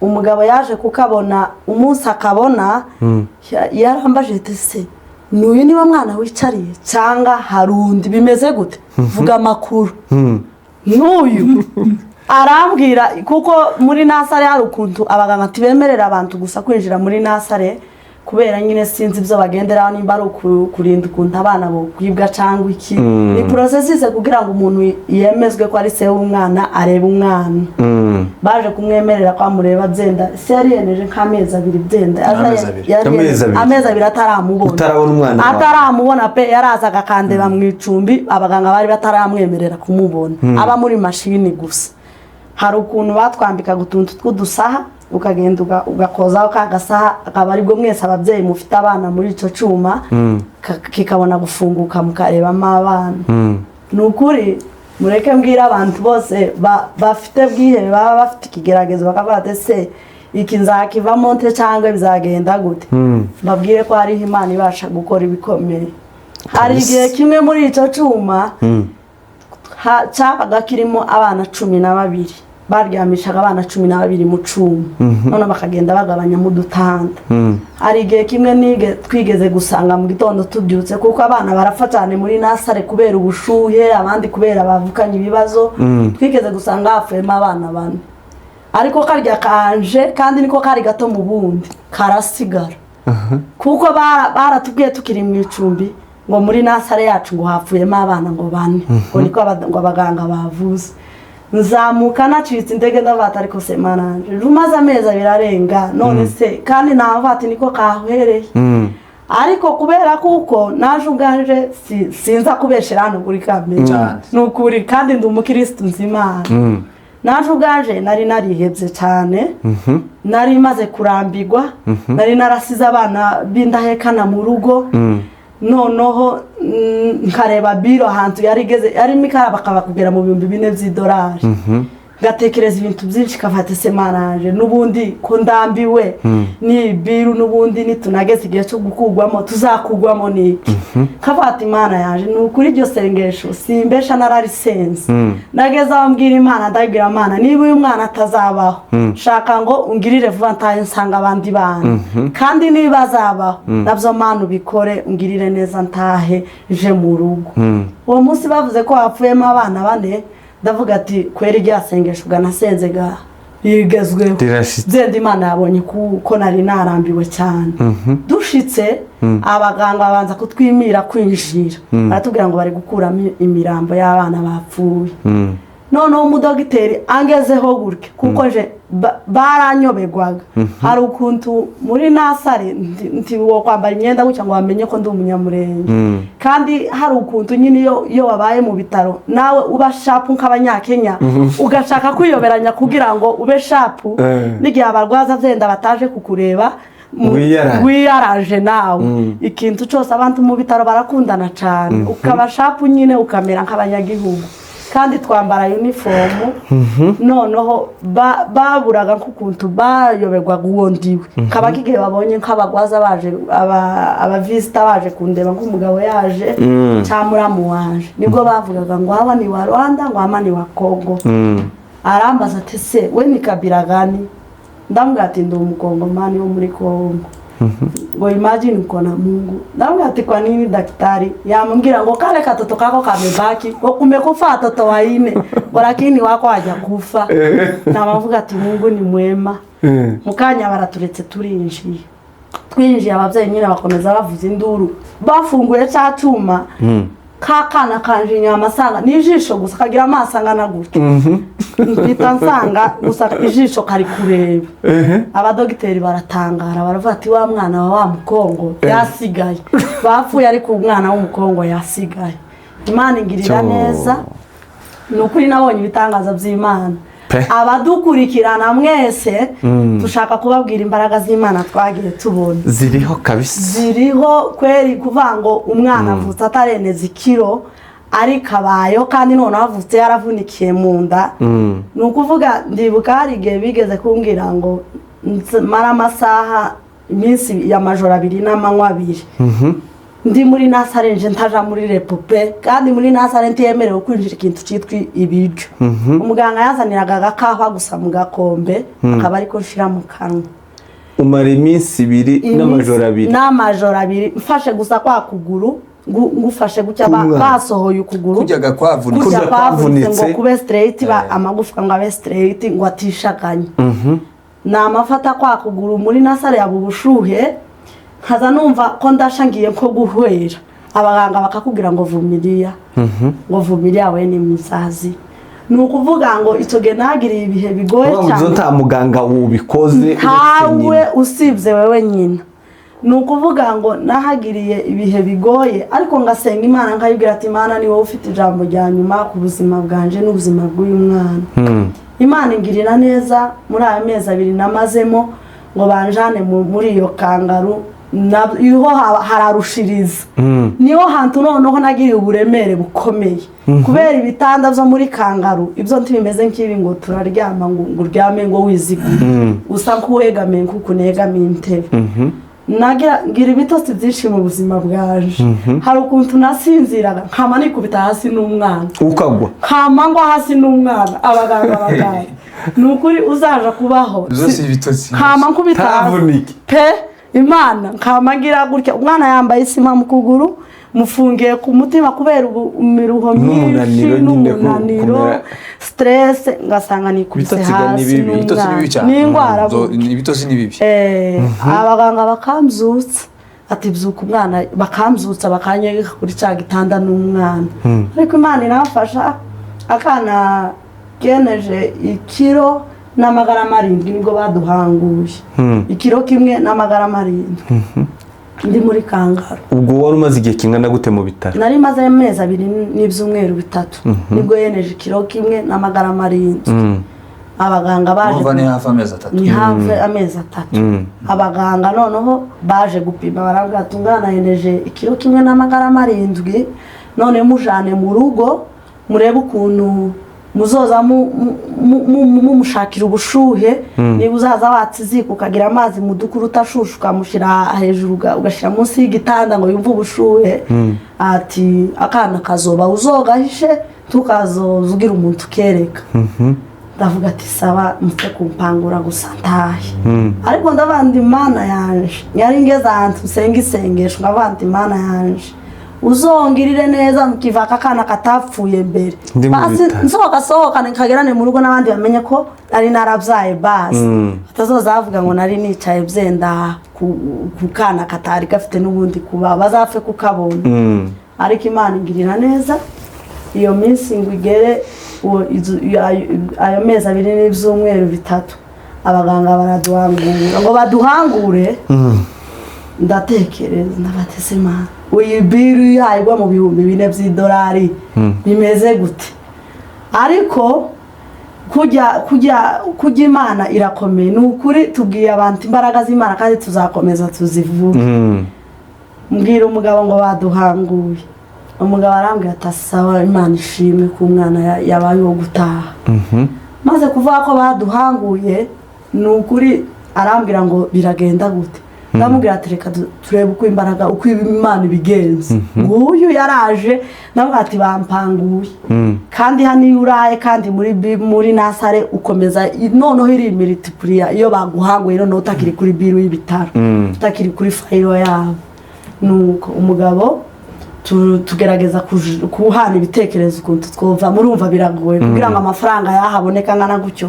Umugabo yaje kukabona, umunsi akabona yarambajije ati: "Se n'uyu niba mwana wicariye cyangwa hari undi? Bimeze gute? Vuga amakuru." N'uyu arambwira, kuko muri nursery hari ukuntu abaganga ntibemerera abantu gusa kwinjira muri nursery, kubera nyine sinzi ibyo bagenderaho, nimba ari kurinda ukuntu abana bokwibwa cyangwa iki. Ni processus kugira ngo umuntu yemezwe ko ari se w'umwana arebe umwana. Baje kumwemerera ko amureba, byenda se yari yeneje nk'amezi 2 byenda. Amezi 2. Amezi 2. Amezi 2 ataramubona. Utarabona umwana wawe. Ataramubona pe. Yarazaga akandeba mu icumbi, abaganga bari bataramwemerera kumubona, aba muri mashini gusa. Hari ukuntu batwambikaga utuntu tw'udusaha, ukagenda ugakozaho ka gasaha, akaba aribwo mwese ababyeyi mufite abana muri icyo cyuma kikabona gufunguka, mukarebamo abana. Ni ukuri, mureke mbwira abantu bose bafite bwihebe, baba bafite ikigeragezo, bakavuga ati: "Se iki nzakivamo nte cyangwa bizagenda gute?" Mbabwire ko hariho Imana ibasha gukora ibikomeye. Hari igihe kimwe muri icyo cyuma cyabaga kirimo abana 12, baryamishaga abana 12 mu cyuma, none bakagenda bagabanyamo udutanda. Hari igihe kimwe twigeze gusanga mu gitondo tubyutse, kuko abana barapfa cyane muri nursery kubera ubushuhe, abandi kubera bavukanye ibibazo. Twigeze gusanga hapfuyemo abana bane, ariko karya kanje kandi niko kari gato mu bundi karasigara, kuko baratubwiye tukiri mu icumbi ngo muri nursery yacu ngo hapfuyemo abana ngo bane, ngo niko ngo abaganga bavuze. Nzamuka nacitse intege, ndavata: "Ariko se mananje, rumaze amezi 2 arenga none se?" Kandi navati niko kahereye. Ariko kubera kuko naje ubwanje sinza kubeshera hano kuri kamera. Cyane. Ni ukuri, kandi ndi umukirisitu, nzi Imana. Naje ubwanje nari narihebye cyane, nari maze kurambirwa, nari narasize abana b'indahekana mu rugo. Noneho nkareba bill ahantu yari igeze, yarimo ikaraba kugera mu 4000 by'idolari, ngatekereza ibintu byinshi, kafata se maranje n'ubundi ko ndambiwe ni bill, n'ubundi nitunageze igihe cyo gukugwamo tuzakugwamo niki? Kafata Imana yaje. Ni ukuri, iryo sengesho simbesha, nararisenze. Nageze aho mbwira Imana, ndabwira Imana: "Niba uyu mwana atazabaho, shaka ngo ungirire vuba ntahe nsanga abandi bana, kandi niba azabaho nabyo, Mana ubikore, ungirire neza ntahe je mu rugo." Uwo munsi bavuze ko hapfuyemo abana bane, ndavuga ati: "Kwera irya sengesho ubwo nasenze ga rigezweho." Rirashitse. Byenda Imana yabonye ko nari narambiwe cyane. Dushitse, abaganga babanza kutwimira kwinjira, baratubwira ngo bari gukuramo imirambo y'abana bapfuye. Noneho umudogiteri angezeho gutya, kuko nje baranyoberwaga. Hari ukuntu muri nursery nti wo kwambara imyenda gutya ngo bamenye ko ndi umunyamurenge, kandi hari ukuntu nyine iyo wabaye mu bitaro nawe uba sharp nk'abanyakenya, ugashaka kwiyoberanya kugira ngo ube sharp. N'igihe abarwaza byenda bataje kukureba Wiyaranje. Wiyaranje nawe ikintu cyose. Abantu mu bitaro barakundana cyane, ukaba sharp nyine, ukamera nk'abanyagihugu, kandi twambara uniform. Noneho baburaga nk'ukuntu bayoberwaga uwo ndiwe, kaba k'igihe babonye nk'abagwaza baje, abavisitor baje kundeba, nk'umugabo yaje cyangwa muramu wanje, nibwo bavugaga ngo aba ni wa Rwanda, ngo ama ni wa Congo. Arambaza ati: "Se we ni kabila gani?" Ndamubwira ati: "Ndi umukongomani wo muri Kongo." Ngo: "Imagine uko na Mungu." Ndamubwira ati: "Kwa nini daktari?" Yamubwira ngo: "Kale katoto kako kamebaki, ngo kumekufa watoto waine, ngo lakini wako hajakufa." Namavuga ati: "Mungu ni mwema." Mukanya baraturetse turinjiye. Twinjiye, ababyeyi nyine bakomeza bavuza induru. Bafunguye cya cyuma, ka kana kanje inyama asanga ni ijisho gusa, kagira amaso angana gutya. Mpita nsanga gusa ijisho kari kureba. Abadogiteri baratangara, baravuga ati: "Wa mwana wa mukongo yasigaye." Bapfuye, ariko umwana w'umukongo yasigaye. Imana ingirira Cyo. neza. Ni ukuri nabonye ibitangaza by'Imana. Pe. Abadukurikirana mwese, dushaka kubabwira imbaraga z'Imana twagiye tubona. Ziriho kabisa. Ziriho kweri. Kuvuga ngo umwana avutse atareneza ikiro, ariko abayeho, kandi noneho avutse yaravunikiye mu nda. Ni ukuvuga, ndibuka hari igihe bigeze kumbwira ngo mara amasaha, iminsi y'amajoro 2 n'amanywa 2 ndi muri nursery, nje ntaja muri repos pe. Kandi muri nursery ntiyemerewe kwinjira ikintu cyitwa ibiryo. Umuganga yazaniraga agakahwa gusa mu gakombe, akaba ariko nshira mu kanwa. Umara iminsi 2 n'amajoro 2? N'amajoro 2, mfashe gusa kwa kuguru, ngufashe gutya, K'umwana. basohoye ukuguru. Kujyaga kwavunitse. Kujya Kurya kwavunitse ngo kwavunitse. kube straight, amagufwa ngo abe straight, ngo atishakanye. Ni amafata kwa kuguru muri nursery yaba ubushuhe, nkaza numva ko ndasha, ngiye nko guhwera. Abaganga bakakubwira ngo vumilia, ngo vumilia, we ni muzazi. Ni ukuvuga ngo icyo gihe nagiriye ibihe bigoye Uvuga ngo cyane. ibyo nta muganga wubikoze uretse Ntawe nyina. usibye wewe nyina. Ni ukuvuga ngo nahagiriye ibihe bigoye, ariko ngasenga Imana, nkayibwira ati: "Imana, ni wowe ufite ijambo rya nyuma ku buzima bwanje n'ubuzima bw'uyu mwana." Imana ingirira neza. Muri aya mezi 2 namazemo, ngo banjane muri iyo kangaroo, niho hararushiriza, niho hantu noneho nagiriye uburemere bukomeye, kubera ibitanda byo muri kangaroo ibyo ntibimeze nk'ibi ngo turaryama, ngo uryame ngo wiziguye, usa nk'uwegamiye nk'uku negamiye intebe. Nagira ngira ibitotsi byinshi mu buzima bwaje. Hari ukuntu nasinziraga nkama nikubita hasi n'umwana. Ukagwa? Nkama ngwa hasi n'umwana. Abaganga bagaye, ni ukuri uzaja kubaho. Izo si ibitotsi. Nkama nkubita hasi. Ntavunike. Pe, Imana, nkama ngira gutya, umwana yambaye isima mu kuguru, mufungiye ku mutima kubera ubu imiruho myinshi. N'umunaniro nyine N'umunaniro, stress, ngasanga nikubise Ibitotsi ga ni hasi. bibi. Ibitotsi ni bibi cyane. N'indwara burya. Ibitotsi ni bibi. Abaganga bakambyutsa ati: "Byuka umwana." Bakambyutsa, bakanyegeka kuri cya gitanda n'umwana. Ariko Imana iramfasha, akana keneje ikiro n'amagarama 7. Nibwo baduhanguye, ikiro 1 n'amagarama 7, ndi muri kangaroo. Ubwo wari umaze igihe kingana gute mu bitaro? Nari maze amezi 2 n'ibyumweru 3. Nibwo yeneje ikiro 1 n'amagarama 7. Abaganga baje Urumva ni hafi amezi 3. Ni hafi amezi 3. Abaganga noneho baje gupima, barabwira ati: "Umwana yeneje ikiro 1 n'amagarama 7, none mujane mu rugo, murebe ukuntu muzoza mumushakira ubushuhe. Niba uzaza watsa iziko, ukagira amazi mu dukuru utashushe, ukamushyira hejuru, ugashyira munsi y'igitanda ngo yumve ubushuhe." Ati: "Akana kazoba uzogahishe, tukazoza ugira umuntu ukereka." Ndavuga ati: "Saba mupfe kumpangura gusa ntahe." Ariko ndavuga ndi: "Imana yanje." Yari ngeze ahantu nsenga isengesho, ndavuga nti: "Imana yanje, uzongirire neza mukiva aka kana katapfuye mbere." Ndi mu Basi bitaro. nsohoka kagerane mu rugo, n'abandi bamenye ko nari narabyaye, basi batazoza bavuga ngo nari nicaye byenda ku kana katari gafite n'ubundi kuba bazapfe kukabona. Ariko Imana ingirira neza. Iyo minsi ngo igere, ayo mezi 2 n'ibyumweru 3, abaganga baraduhangura. Ngo baduhangure, ndatekereza, ndabatese: "Mana, iyi bill yayigwa mu 4000 by'idolari bimeze gute?" Ariko kujya Imana irakomeye. Ni ukuri, tubwiye abantu imbaraga z'Imana kandi tuzakomeza tuzivuge. Mbwira umugabo ngo baduhanguye. Umugabo arambwira ati: "Asaba Imana ishimwe ko umwana yabaye uwo gutaha." Maze kuvuga ko baduhanguye, ni ukuri, arambwira ngo: "Biragenda gute?" Ndamubwira ati: "Reka turebe uko imbaraga, uko Imana ibigenza." Nguyu yaraje, ndamubwira ati: "Bampanguye." Kandi hano iyo uraye kandi muri nursery ukomeza, noneho iri multiplier iyo baguhanguye, noneho utakiri kuri bill y'ibitaro, utakiri kuri file yabo. Nuko umugabo tugerageza kuhana ibitekerezo ukuntu twumva. Murumva biragoye kugira ngo amafaranga yahaboneka angana gutyo.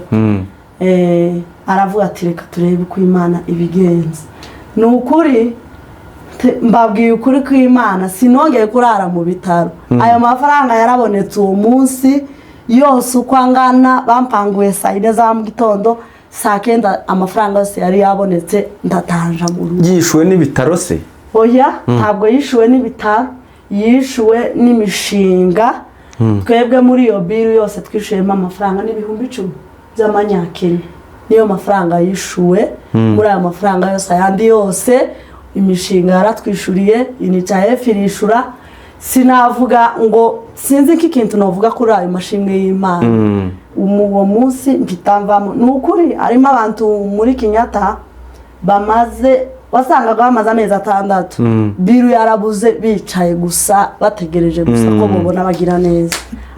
Aravuga ati: "Reka turebe uko Imana ibigenza." Ni ukuri, mbabwiye ukuri kw'Imana, sinongeye kurara mu bitaro. Ayo mafaranga yarabonetse uwo munsi yose uko angana. Bampanguye saa 4 za mu gitondo, saa 9 amafaranga yose yari yabonetse, ndatanja mu rugo. Yishuwe n'ibitaro se? Oya, ntabwo yishuwe n'ibitaro, yishuwe n'imishinga. Twebwe muri iyo bill yose twishuyemo amafaranga n'10,000 by'amanyakenya, niyo mafaranga yishuwe muri ayo mafaranga yose. Ayandi yose imishinga yaratwishuriye, UNICEF irishura. Sinavuga ngo sinzi ko ikintu navuga kuri ayo mashimwe y'Imana. Uwo munsi mpita mvamo. Ni ukuri, harimo abantu muri Kenyatta bamaze, wasangaga bamaze amezi 6 bill yarabuze, bicaye gusa bategereje gusa ko mubona bagira neza.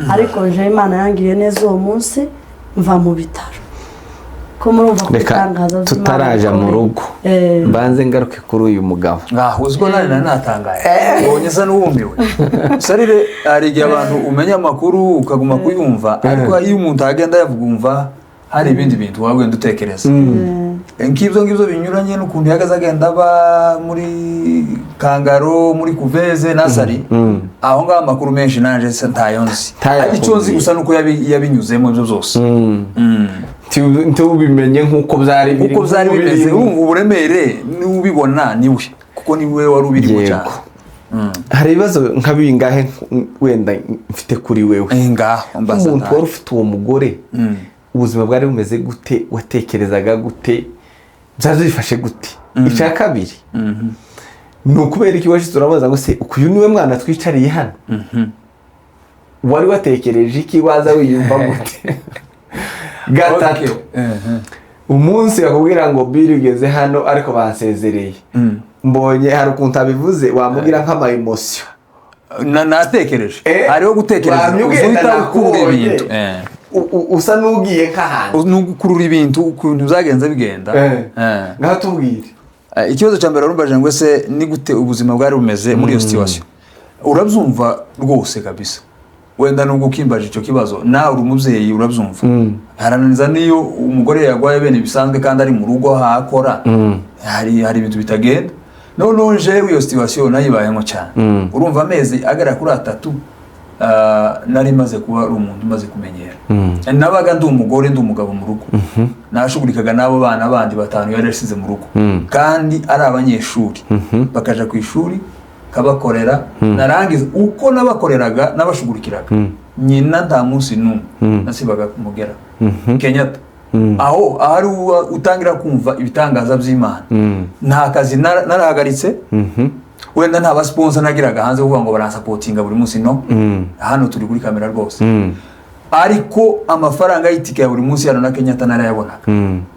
Ariko nje Imana yangiriye neza uwo munsi mva mu bitaro, ko murumva ko Reka ibitangaza by'Imana tutaraja mu bikomeye. rugo, mbanze ngaruke kuri uyu mugabo. Ngaho uziko nari natangaye, mbonye asa n'uwumiwe. Sarire, hari igihe abantu umenya amakuru ukaguma kuyumva, ariko iyo umuntu agenda yavuga umva hari ibindi bintu waba wenda utekereza nk'ibyo ngibyo binyuranye n'ukuntu yahagaze agenda aba muri kangaroo, muri couveuse, nursery. Aho ngaho amakuru menshi nanjye se ntayo nzi. Ntayo Icyo nzi akubwiye. gusa ni uko yabinyuzemo ibyo byose. Ntubimenye nk'uko byari biri. Uko byari bimeze. Nk'ubirimo. Urumva uburemere n'ubibona niwe, kuko niwe wari ubirimo cyane. Hari ibibazo nka bingahe wenda mfite kuri wewe? Ngaho mbaza. Nk'umuntu wari ufite uwo mugore, ubuzima bwari bumeze gute? Watekerezaga gute? Byari bifashe gute? Icya kabiri ni ukubera iki washize urabaza ngo se uyu niwe mwana twicariye hano? Wari watekereje iki? Waza wiyumva gute? Gatatu, umunsi bakubwira ngo bill ugeze hano ariko bansezereye, mbonye hari ukuntu abivuze, wamubwira nk'ama émotion. Natekereje, hariho gutekereza Wamye ugenda uhita ukurura nakubonye. ibintu. Usa n'ugiye nk'ahantu. Ni ugukurura ibintu ukuntu byagenze bigenda. Ngaho tubwire. Ikibazo cya mbere warumbaje ngo ese ni gute ubuzima bwari bumeze muri iyo situation, urabyumva rwose kabisa. Wenda nubwo ukimbaje icyo kibazo, nawe uri umubyeyi, urabyumva, harananiza n'iyo umugore yarwaye bene bisanzwe kandi ari mu rugo hakora, hari ibintu bitagenda. Noneho jewe iyo situation nayibayemo cyane. Urumva amezi agera kuri 3, nari maze kuba ari umuntu umaze kumenyera. Nabaga ndi umugore, ndi umugabo mu rugo, nashugurikaga n'abo bana bandi batanu yari yasize mu rugo, kandi ari abanyeshuri, bakaja ku ishuri kabakorera. Narangiza uko nabakoreraga, nabashugurikiraga nyina, nta munsi n'umwe nasibaga kumugera Kenyatta. Aho ahari utangira kumva ibitangaza by'Imana. Nta kazi narahagaritse, wenda nta ba sponsor nagiraga hanze kuvuga ngo baransapotinga buri munsi, no hano turi kuri kamera rwose, ariko amafaranga y'itike ya buri munsi hano na Kenyatta narayabonaga.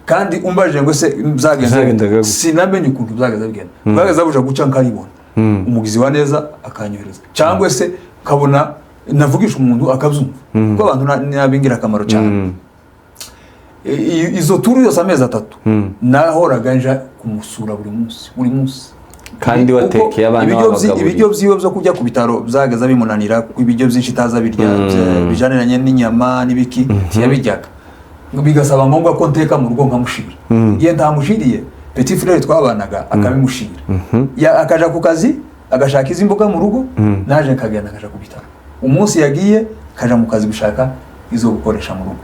Kandi umbajije ngo se byagenze Byagendaga gute? Sinamenye ukuntu byageze bigenda, bwageze buja guca nkaribona, umugizi wa neza akanyohereza, cyangwa se nkabona navugisha umuntu akabyumva, kuko abantu ni ab'ingirakamaro cyane. Izo turu yose amezi 3 nahoraga nja kumusura buri munsi, buri munsi. Kandi Kuko watekeye abana, wabagaburiye. Ibiryo byiwe byo kujya ku bitaro byageza bimunanira, kuko ibiryo byinshi itaza birya bijaniranye n'inyama n'ibiki ntiyabiryaga, bigasaba ngombwa ko nteka mu rugo nkamushira. Igihe ntamushiriye, petit frère twabanaga akabimushira. Akaja ku kazi agashaka izi mboga mu rugo, naje nkagenda nkaja ku bitaro. Umunsi yagiye kaja mu kazi gushaka izo gukoresha mu rugo.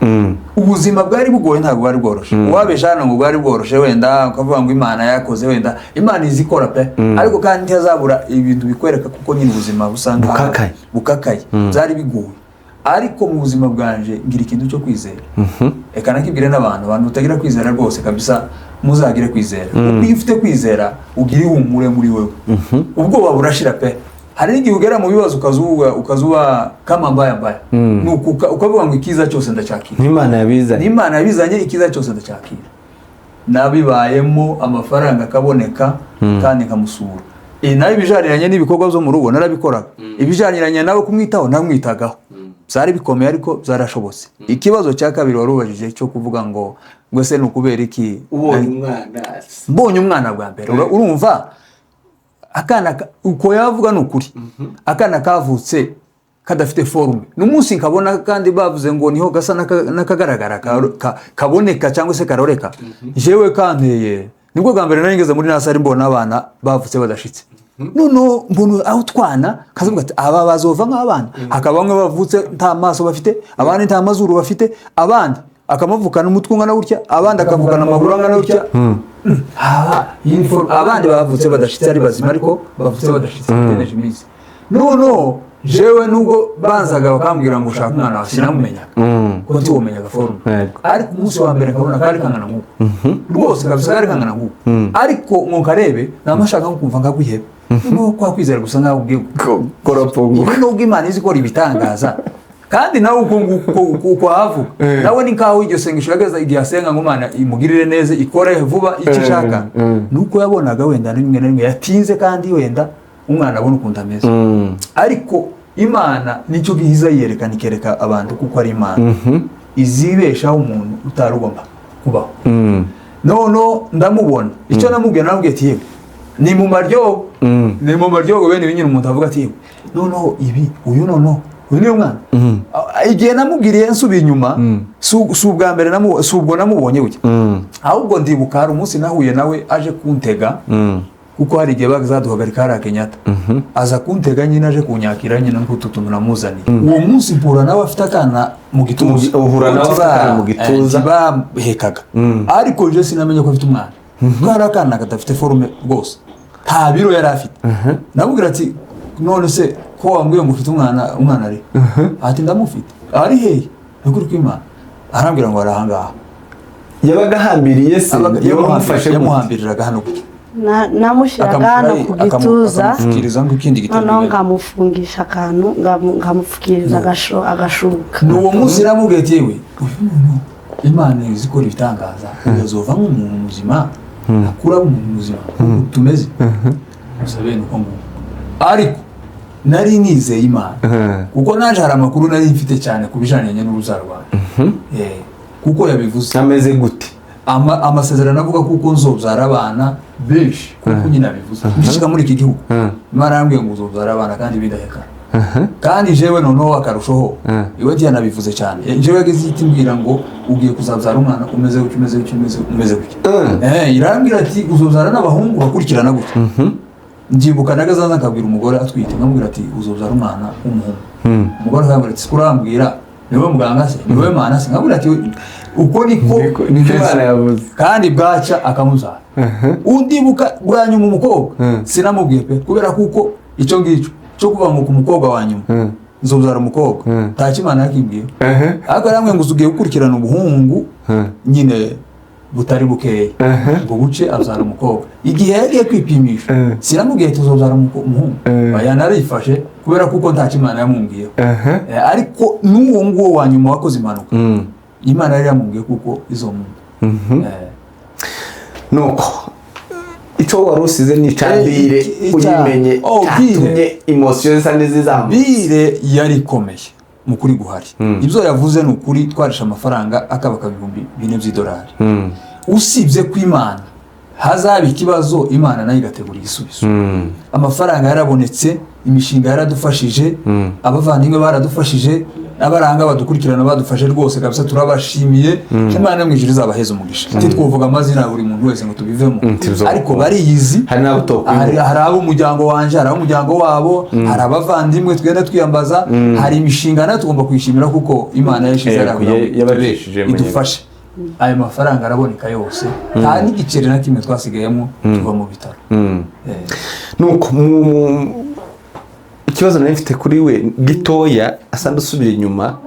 Ubuzima bwari bugoye, ntabwo bwari bworoshe. Uwabesha hano ngo bwari bworoshe, wenda ukavuga ngo Imana yakoze, wenda Imana izi ikora pe, ariko kandi ntiyazabura ibintu bikwereka, kuko nyine ubuzima busa nkaho Bukakaye. Bukakaye. Byari bigoye, ariko mu buzima bwanje ngira ikintu cyo kwizera. Reka nakibwire n'abantu, abantu batagira kwizera rwose kabisa, muzagire kwizera, kuko iyo ufite kwizera ugira ihumure muri wewe, ubwoba burashira pe. Hari n'igihe ugera mu bibazo ukazuba kama mbaya mbaya, nuko ukavuga ngo ikiza cyose ndacyakira. N'Imana yabizanye. N'Imana yabizanye, ikiza cyose ndacyakira. Nabibayemo, amafaranga akaboneka kandi nkamusura. Nawe ibijaniranye n'ibikorwa byo mu rugo narabikoraga, ibijaniranye nawe kumwitaho namwitagaho. Byari bikomeye ariko byarashobotse. Ikibazo cya kabiri wari ubajije cyo kuvuga ngo ese ni ukubera iki Ubonye umwana? Mbonye umwana bwa mbere, urumva akana uko yavuga ni ukuri, akana kavutse kadafite forme n'umunsi nkabona, kandi bavuze ngo niho gasa n'akagaragara kaboneka cyangwa se karoreka, jewe kanteye. Nibwo bwa mbere nari ngeze muri nursery, mbona abana bavutse badashitse. Noneho mbona aho utwana kazavuga ati: "Aba bazova nk'abana." Hakaba bamwe bavutse nta maso bafite, abandi nta mazuru bafite, abandi akamavukana umutwe ungana gutya, abandi akavukana amaguru angana gutya. Abandi bavutse badashitse ari bazima, ariko bavutse badashitse, bategereje iminsi. Noneho jewe nubwo banzaga bakambwira ngo ushaka umwana wawe, sinamumenyaga, kuko ntiwomenyaga forme. Ariko umunsi wa mbere nkabona kari kangana nk'uko rwose kabisa, kari kangana nk'uko, ariko ngo nkarebe namashaka nko kumva nkakwiheba, noneho kwa kwizera gusa nkaho ugiye Korapunguka. Ibi, nubwo Imana izi ikora ibitangaza, kandi nawe uko nguko uko ahavuga, nawe ni nkaho iryo sengesho yageze igihe asenga ngo Imana imugirire neza, ikore vuba icyo ishaka, nuko yabonaga wenda rimwe na rimwe yatinze, kandi wenda umwana abona ukuntu ameze. Ariko Imana nicyo gihiza yerekana, ikereka abantu kuko ari Imana izibeshaho umuntu utari ugomba kubaho. Noneho ndamubona, icyo namubwiye, namubwiye ati: "Yewe, ni mu maryogo, ni mu maryogo." Bene ibi nyine umuntu avuga ati: "Yewe, noneho ibi, uyu, noneho uyu niwe mwana." Igihe namubwiriye, nsubiye inyuma, si ubwa mbere si ubwo namubonye gutya, ahubwo ndibuka hari umunsi nahuye nawe aje kuntega, kuko hari igihe bazaduhagarika hariya Kenyatta, aza kuntega nyine, aje kunyakira nyine n'utu tuntu namuzaniye. Uwo munsi mpura nawe afite akana mu gituza. Uhura nawe afite akana mu gituza. Ntibahekaga, ariko je sinamenye ko afite umwana, kuko hari akana kadafite forme rwose, nta biro yari afite. Namubwira ati: "None se ko wambwiye ngo ufite umwana, umwana ari?" Ati: "Ndamufite." "Ari hehe?" Ni ukuri kw'Imana, arambwira ngo ari ahangaha. Yabaga ahambiriye se? Yamufashe gute? Yamuhambiriraga hano gutya. Namushyiraga hano ku gituza, akamupfukiriza nk'ikindi gitenge. Noneho nkamufungisha akantu, nkamupfukiriza agashuka. Ni uwo munsi namubwiye ati: "Yewe, uyu muntu Imana izi ikora ibitangaza, azova nk'umuntu muzima, akura umuntu muzima nk'uku tumeze gusa." Bene uko nguko, ariko nari nizeye Imana, kuko naje hari amakuru nari mfite cyane ku bijyanye n'urubyaro rwanjye. Kuko yabivuze. Ameze gute? Amasezerano avuga kuko nzobyara abana benshi, kuko nyine abivuze ngishika muri iki gihugu. Imana yarambwiye ngo uzobyara abana kandi bidahekana. Kandi jewe noneho akarushoho, iwe ntiyanabivuze cyane, jewe yageze ihita imbwira ngo ugiye kuzabyara umwana umeze gutya, umeze gutya, umeze gutya. Irambwira ati: "Uzobyara n'abahungu bakurikirana gutya." Mbyibuka nagazaza nkabwira umugore atwite, nkamubwira ati: "Uzobyara umwana w'umuhungu." Umugore akambwira ati: "Sikurambwira, niwe muganga se, niwe mana se?" Nkabwira ati: "Uko niko Niko Imana yavuze. Kandi bwaca akamubyara. Undibuka bwa nyuma umukobwa, sinamubwiye pe, kubera kuko icyo ngicyo cyo kuvuga ngo ku mukobwa wa nyuma nzobyara umukobwa, ntacyo Imana yakimbwiye. Ariko yarambwiye ngo ugiye gukurikirana ubuhungu nyine butari bukeya, ngo buce abyara umukobwa. Igihe yagiye kwipimisha, sinamubwiye tuzobyara umuhungu. Oya, narifashe kubera kuko ntacyo Imana yamumbwiyeho. Ariko n'uwo nguwo wa nyuma wakoze impanuka, Imana yari yamubwiye kuko izo muntu. Nuko icyo wari usize ni icya bire. Uyimenye Oh, bire. cyatumye émotion zisa n'izizamuka. Bire yari ikomeye mu kuri guhari. Ibyo yavuze ni ukuri, twarisha amafaranga akabaka 4000 by'idolari. Usibye ko Imana hazaba ikibazo, Imana nayo igategura igisubizo. Amafaranga yarabonetse, imishinga yaradufashije, abavandimwe baradufashije, n'abaranga badukurikirana badufashe rwose kabisa, turabashimiye. Imana yo mu ijuru izabaheza umugisha. Ntitwovuga amazina ya buri muntu wese ngo tubivemo, Tuzokunda. ariko bariyizi. Hari n'abo utokwibuka. Hari ab'umuryango wanjye, hari ab'umuryango wabo, hari abavandimwe tugenda twiyambaza, hari imishinga nayo tugomba kuyishimira kuko Imana yashize Yabacishije mu idufashe. Ayo mafaranga araboneka yose, nta n'igiceri na kimwe twasigayemo tuva mu bitaro. Nuko ikibazo nari mfite kuri we gitoya, asa n'usubira inyuma,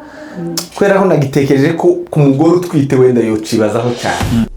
kubera ko nagitekereje ko ku mugore utwite wenda yocibazaho cyane.